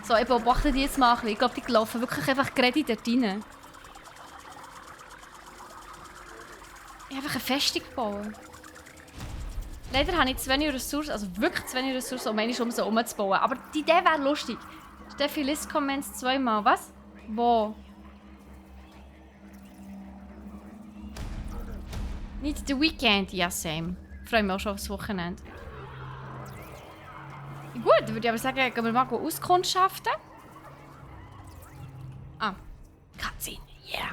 So, ich beobachte die jetzt mal ein bisschen. Ich glaube, die laufen wirklich einfach gerade dort rein. Ich habe einfach eine Festung bauen. Leider habe ich zu wenig Ressourcen, also wirklich zu wenig Ressourcen, um einmal so umzubauen. Aber die Idee wäre lustig. Steffi liest Comments zweimal. Was? Wo? Nicht the Weekend? Ja, same. Ich freue mich auch schon aufs Wochenende. Gut, dann würde ich aber sagen, gehen wir mal auskundschaften. Ah, Cutscene, yeah.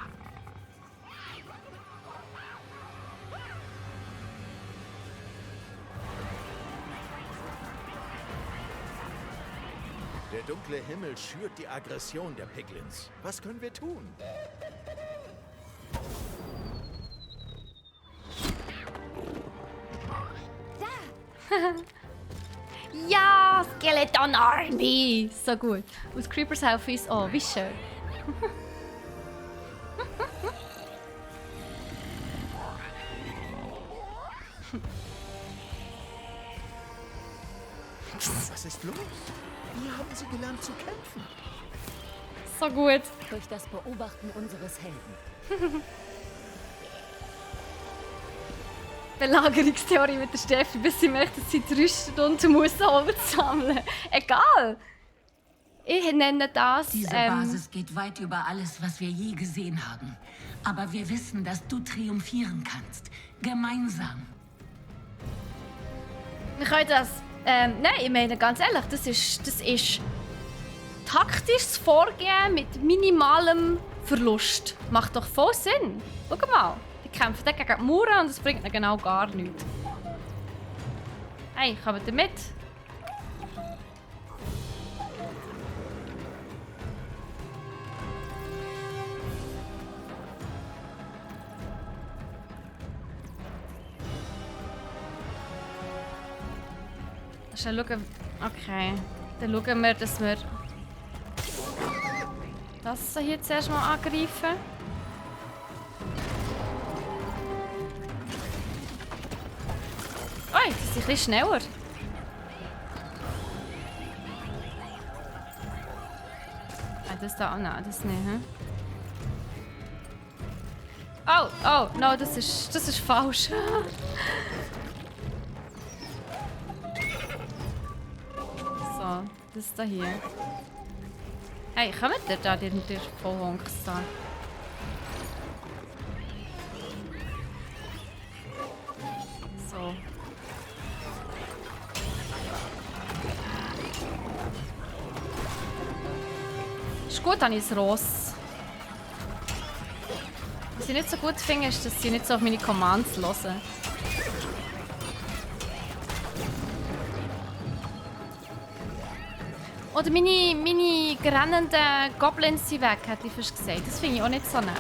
Der dunkle Himmel schürt die Aggression der Piglins. Was können wir tun? Ja, Skeleton Army! So gut. Aus Creepers helfen ist oh, wie schön. Was ist los? Wie haben sie gelernt zu kämpfen? So gut. Durch das Beobachten unseres Helden. Belagerungstheorie mit der Steffi, bis sie merkt, dass sie 3 Stunden muss sammeln. Egal. Ich nenne das... Diese Basis geht weit über alles, was wir je gesehen haben. Aber wir wissen, dass du triumphieren kannst. Gemeinsam. Wir können das... nein, ich meine ganz ehrlich, das ist taktisches Vorgehen mit minimalem Verlust. Macht doch voll Sinn. Schau mal. Die kämpfen dann gegen die Mauern und das bringt ihnen genau gar nichts. Hey, kommt ihr mit? Schnell schauen. Okay. Dann schauen wir, dass wir das hier zuerst mal angreifen. Oh, das ist ein bisschen schneller. Ah, das da, oh nein, das nicht, hm? Oh, no, das ist falsch. So, das da hier. Hey, kommt ihr da, der Vollhonks da? So. Ist gut, habe ich das Ross. Was ich nicht so gut finde, ist, dass sie nicht so auf meine Commands hören. Oder meine rennenden Goblins sind weg, hätte ich fast gesagt. Das finde ich auch nicht so nett.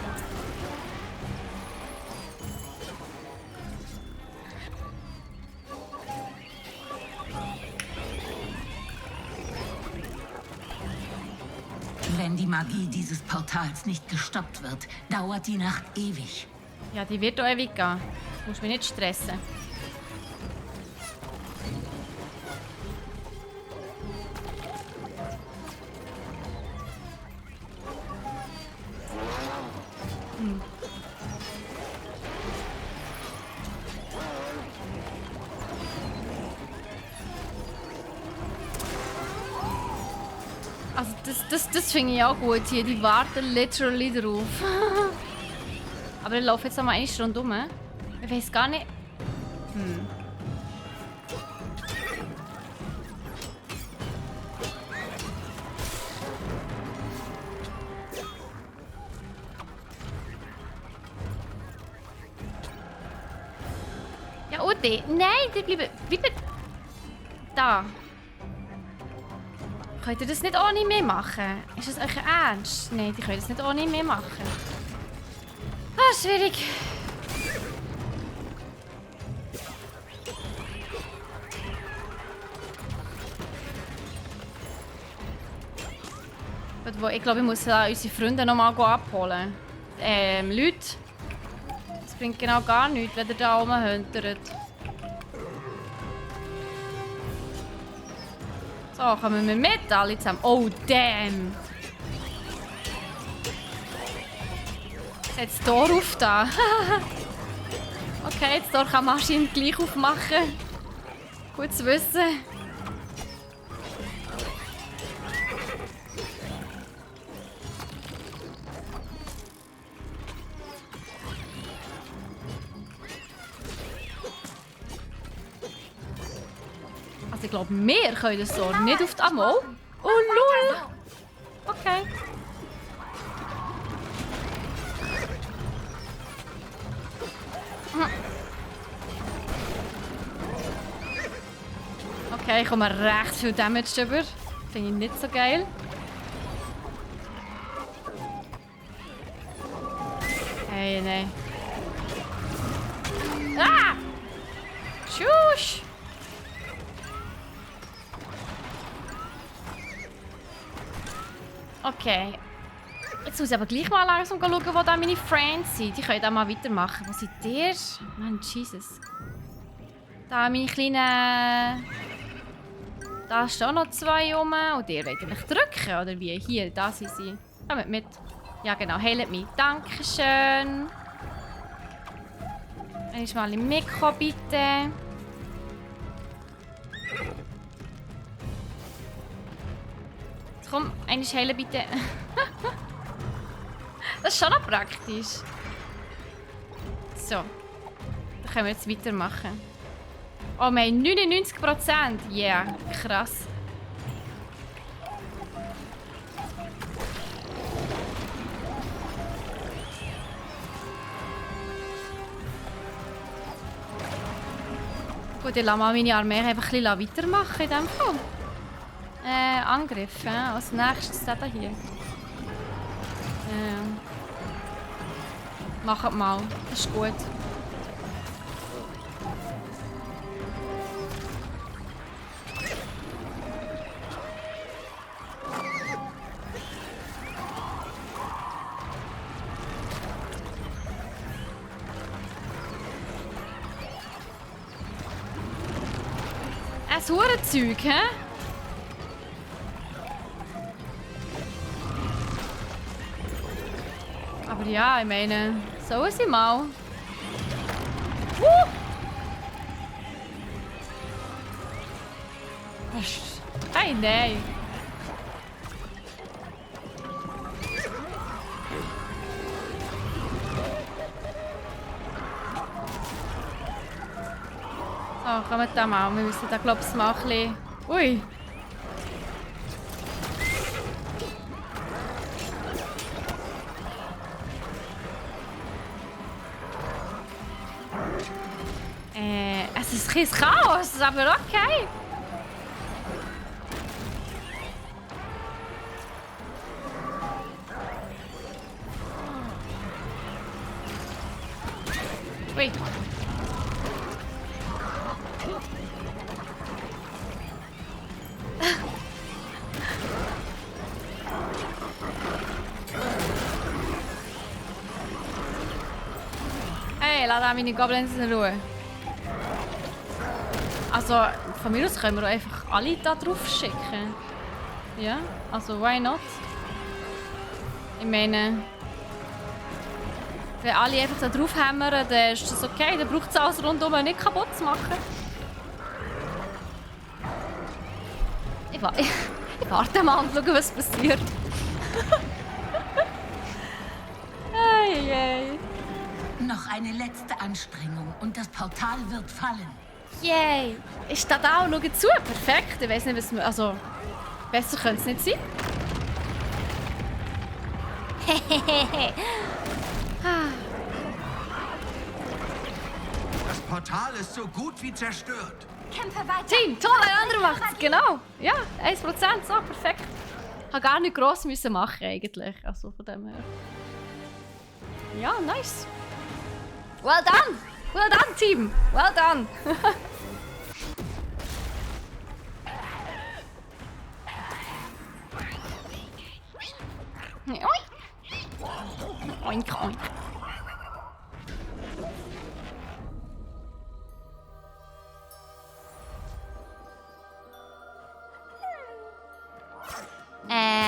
Wenn die Magie dieses Portals nicht gestoppt wird, dauert die Nacht ewig. Ja, die wird auch ewig gehen. Du musst mich nicht stressen. Also das finde ich auch gut hier. Die warten literally drauf. Aber ich laufe jetzt noch mal eine Stunde rum. Ich weiß gar nicht. Ja, Ute. Nein, die bleiben da. Könnt ihr das nicht ohne mich machen? Ist das euch ernst? Nein, die können das nicht ohne mich machen. Ah, schwierig. Ich glaube, ich muss unsere Freunde noch mal abholen. Leute. Das bringt genau gar nichts, wenn ihr da rumhüntert. So, kommen wir mit alle zusammen. Oh, damn! Jetzt das Tor auf da. Okay, das Tor kann man anscheinend gleich aufmachen. Gut zu wissen. Also ich glaube, wir können das Tor nicht auf die Ammo. Oh, lol! Okay. Okay, ich komme recht viel Damage über. Finde ich nicht so geil. Hey, nein. Ah! Tschüss! Okay. Jetzt muss ich aber gleich mal langsam schauen, wo da meine Friends sind. Die können da mal weitermachen. Wo seid ihr? Mann, Jesus. Da meine kleinen... Da stehen noch zwei rum. Und ihr wollt mich drücken, oder wie? Hier, da sind sie. Kommt mit. Ja genau, heilt mich. Dankeschön. Einmal im Mikro, bitte. Jetzt komm, einmal heilen, bitte. Das ist schon noch praktisch. So. Dann können wir jetzt weitermachen. Oh, wir haben 99%. Yeah, krass. Gut, ich lasse mal meine Armee einfach ein bisschen weitermachen in diesem Fall. Angriff, als nächstes da hier. Macht mal, das ist gut. Das Hurenzeug, hä? Aber ja, ich meine, sollen sie mal. Hey, nein. So, kommt da mal. Wir müssen da, glaube ich, mal ein bisschen... Ui. Es ist ein Chaos, aber okay. Ui. Hey, lass da meine Goblins in Ruhe. Also, von mir aus können wir einfach alle da drauf schicken. Ja, also why not? Ich meine, wenn alle einfach da drauf hämmern, dann ist das okay. Dann braucht es alles rundum nicht kaputt zu machen. Ich warte mal und schaue, was passiert. Hey, hey. Noch eine letzte Anstrengung und das Portal wird fallen. Yay! Ist das auch noch zu? Perfekt. Ich weiß nicht, was wir... Also, besser könnte es nicht sein. Das Portal ist so gut wie zerstört. Kämpfe weiter. Team, toll, ein anderer macht's. Genau. Ja, 1%. So, perfekt. Ich musste gar nicht gross müssen machen eigentlich. Also von dem her. Ja, nice. Well done! Well done, Team! Well done! Oink, oink.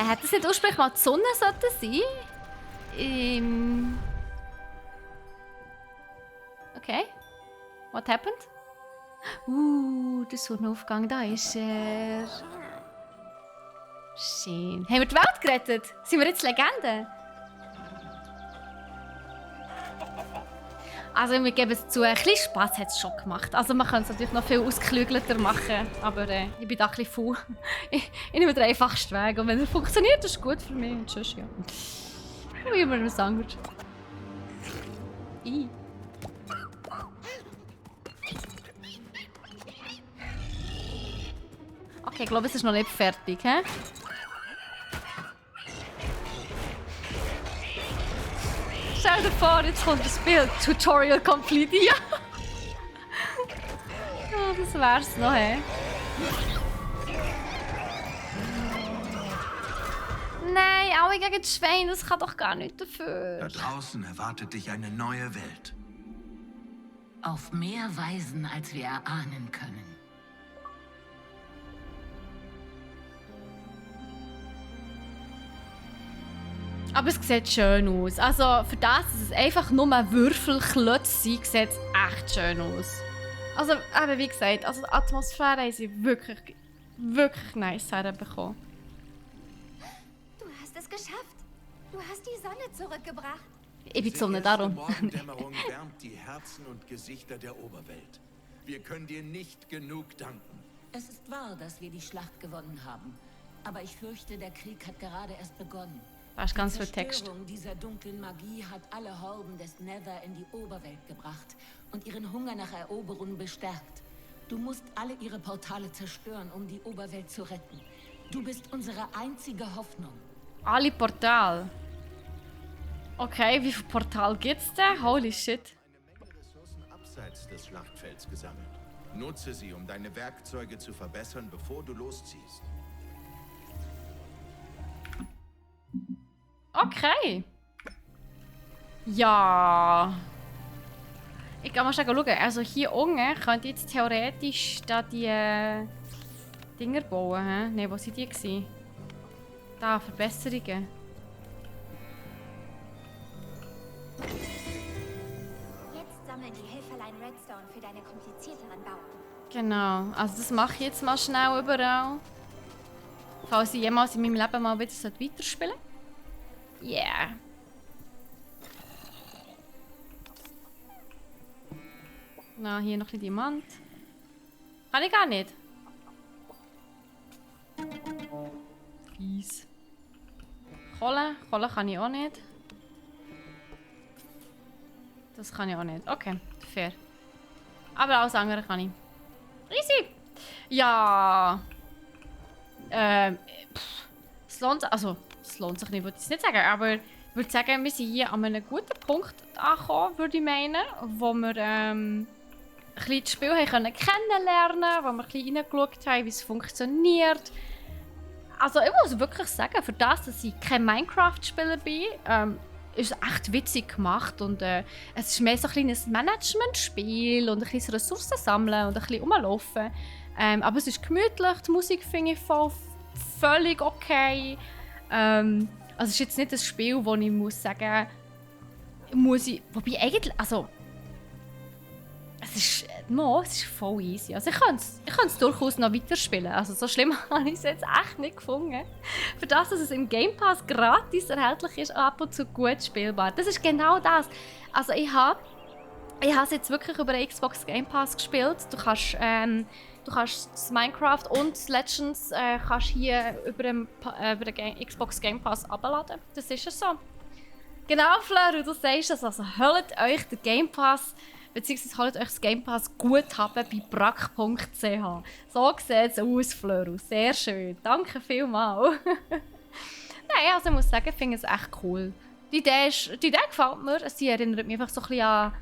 Hat das nicht ursprünglich mal die Sonne sollte sein? Okay. What happened? Der Sonnenaufgang, da ist er. Schön. Haben wir die Welt gerettet? Sind wir jetzt Legende? Also wir geben es zu, ein bisschen Spass hat es schon gemacht. Also man kann es natürlich noch viel ausgeklügelter machen, aber ich bin da ein bisschen faul. Ich nehme den einfachsten Weg und wenn er funktioniert, ist es gut für mich und sonst ja. Wie immer was anderes. Okay, ich glaube, es ist noch nicht fertig, hä? Stell dir vor, jetzt kommt das Bild. Tutorial complete. Ja! Oh, das wär's noch, hä? Nein, alle gegen die Schweine, das kann doch gar nicht dafür. Da draußen erwartet dich eine neue Welt. Auf mehr Weisen, als wir erahnen können. Aber es sieht schön aus. Also für das, dass es einfach nur Würfelklötze sind, sieht es echt schön aus. Also eben wie gesagt, also die Atmosphäre haben sie wirklich, wirklich nice herbekommen. Du hast es geschafft. Du hast die Sonne zurückgebracht. Ich bin die Die Sonne, erste darum. Morgendämmerung wärmt die Herzen und Gesichter der Oberwelt. Wir können dir nicht genug danken. Es ist wahr, dass wir die Schlacht gewonnen haben. Aber ich fürchte, der Krieg hat gerade erst begonnen. Da ist ganz viel Die Text. Zerstörung dieser dunklen Magie hat alle Horden des Nether in die Oberwelt gebracht und ihren Hunger nach Eroberung bestärkt. Du musst alle ihre Portale zerstören, um die Oberwelt zu retten. Du bist unsere einzige Hoffnung. Alle Portale. Okay, wie viele Portale gibt's denn? Holy shit. Eine Menge Ressourcen abseits des Schlachtfelds gesammelt. Nutze sie, um deine Werkzeuge zu verbessern, bevor du losziehst. Okay. Ja. Ich kann mal schauen. Also hier unten könnte jetzt theoretisch da die Dinger bauen, hä? Nein, wo waren die gewesen? Da, Verbesserungen. Jetzt sammeln die Hilferlein Redstone für deine komplizierteren Bauten. Genau, also das mache ich jetzt mal schnell überall. Falls ich jemals in meinem Leben mal wieder weiterspielen sollte. Yeah. Na, hier noch ein bisschen Diamant. Kann ich gar nicht. Fies. Kohle kann ich auch nicht. Das kann ich auch nicht. Okay, fair. Aber alles andere kann ich. Easy! Ja. Es lohnt sich nicht, würde ich nicht sagen. Aber ich würde sagen, wir sind hier an einem guten Punkt angekommen, würde ich meinen. Wo wir ein bisschen das Spiel haben kennenlernen, wo wir ein bisschen reingeschaut haben, wie es funktioniert. Also ich muss wirklich sagen, für das, dass ich kein Minecraft-Spieler bin, ist es echt witzig gemacht. Und es ist mehr so ein kleines Management-Spiel und ein bisschen Ressourcen sammeln und ein bisschen rumlaufen. Aber es ist gemütlich, die Musik finde ich völlig okay. Also es ist jetzt nicht ein Spiel, wo ich muss sagen, wobei eigentlich, also es ist voll easy. Also ich könnte es durchaus noch weiterspielen. Also so schlimm habe ich es jetzt echt nicht gefunden. Für das, dass es im Game Pass gratis erhältlich ist, ab und zu gut spielbar. Das ist genau das. Also ich habe es jetzt wirklich über den Xbox Game Pass gespielt. Du kannst das Minecraft und das Legends kannst hier über den Xbox Game Pass abladen. Das ist es so. Genau, Fleur, du sagst es. Also holt euch den Game Pass, beziehungsweise holt euch das Game Pass Guthaben bei brack.ch. So sieht es aus, Fleur. Sehr schön. Danke vielmals. Nein, also ich muss sagen, ich finde es echt cool. Die Idee gefällt mir. Sie erinnert mich einfach so ein bisschen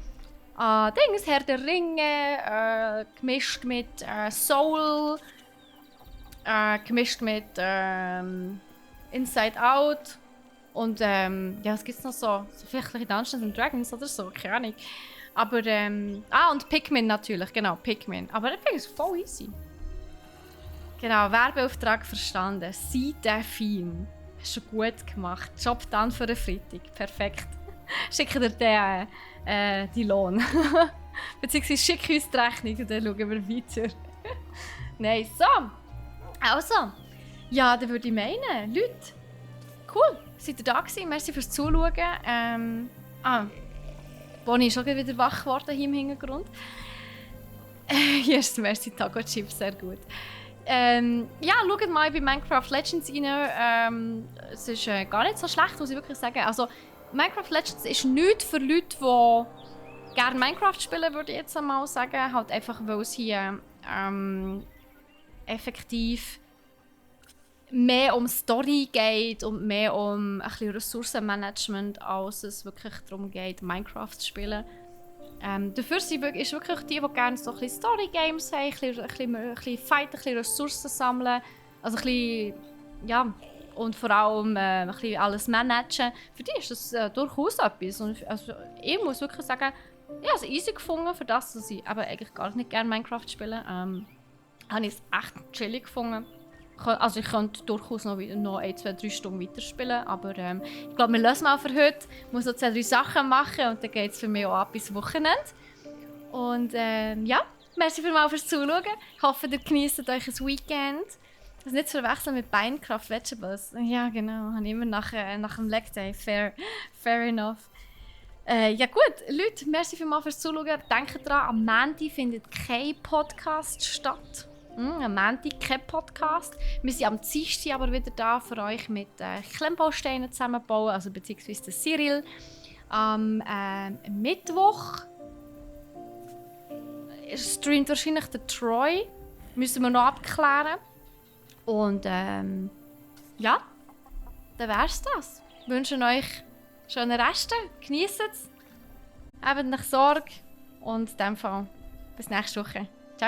an Herr der Ringe, gemischt mit Soul, gemischt mit Inside Out und ja, was gibt's noch so? Vielleicht ein Dungeons and Dragons oder so, keine Ahnung. Aber und Pikmin natürlich, genau, Pikmin. Aber ich finde es voll easy. Genau, Werbeauftrag verstanden. Sei Delfin. Hast du gut gemacht. Job dann für den Freitag. Perfekt. Schicke dir die Lohn. Beziehungsweise schicke uns die Rechnung und dann schauen wir weiter. Nein, so. Also. Ja, dann würde ich meinen, Leute. Cool, seid ihr da gewesen? Merci fürs Zuschauen. Bonnie ist schon wieder wach geworden hier im Hintergrund. Hier ist das Merci Taco Chip, sehr gut. Ja, schaut mal bei Minecraft Legends rein. Es ist gar nicht so schlecht, muss ich wirklich sagen. Also, Minecraft Legends ist nichts für Leute, die gerne Minecraft spielen, würde ich jetzt einmal sagen. Halt einfach, weil es hier effektiv mehr um Story geht und mehr um ein bisschen Ressourcenmanagement, als es wirklich darum geht, Minecraft zu spielen. Dafür ist wirklich die gerne so ein bisschen Story-Games haben, ein bisschen fighten, ein bisschen Ressourcen sammeln, also ein bisschen, ja, und vor allem ein bisschen alles managen. Für die ist das durchaus etwas. Und also, ich muss wirklich sagen, ich habe es easy gefunden, für das, dass ich aber eigentlich gar nicht gerne Minecraft spiele. Habe ich es echt chillig gefunden. Also ich könnte durchaus noch 1, 2, 3 Stunden weiterspielen, aber ich glaube, wir lösen mal für heute. Ich muss noch 2, 3 Sachen machen und dann geht es für mich auch ab bis Wochenende. Und ja, merci vielmals fürs Zuschauen. Ich hoffe, ihr genießt euch ein Weekend. Das nicht zu verwechseln mit Minecraft Vegetables. Ja, genau, habe ich immer nach dem Leg Day. Fair enough. Ja gut, Leute, merci vielmals fürs Zuschauen. Denkt dran, am Montag findet kein Podcast statt. Am Montag kein Podcast. Wir sind am Dienstag aber wieder da für euch mit Klemmbausteinen zusammenbauen, also beziehungsweise den Cyril. Am Mittwoch streamt wahrscheinlich der Troy. Müssen wir noch abklären. Und ja, dann wär's das. Ich wünsche euch schöne Reste, genießt es, habt nach Sorge und in dem Fall bis nächste Woche.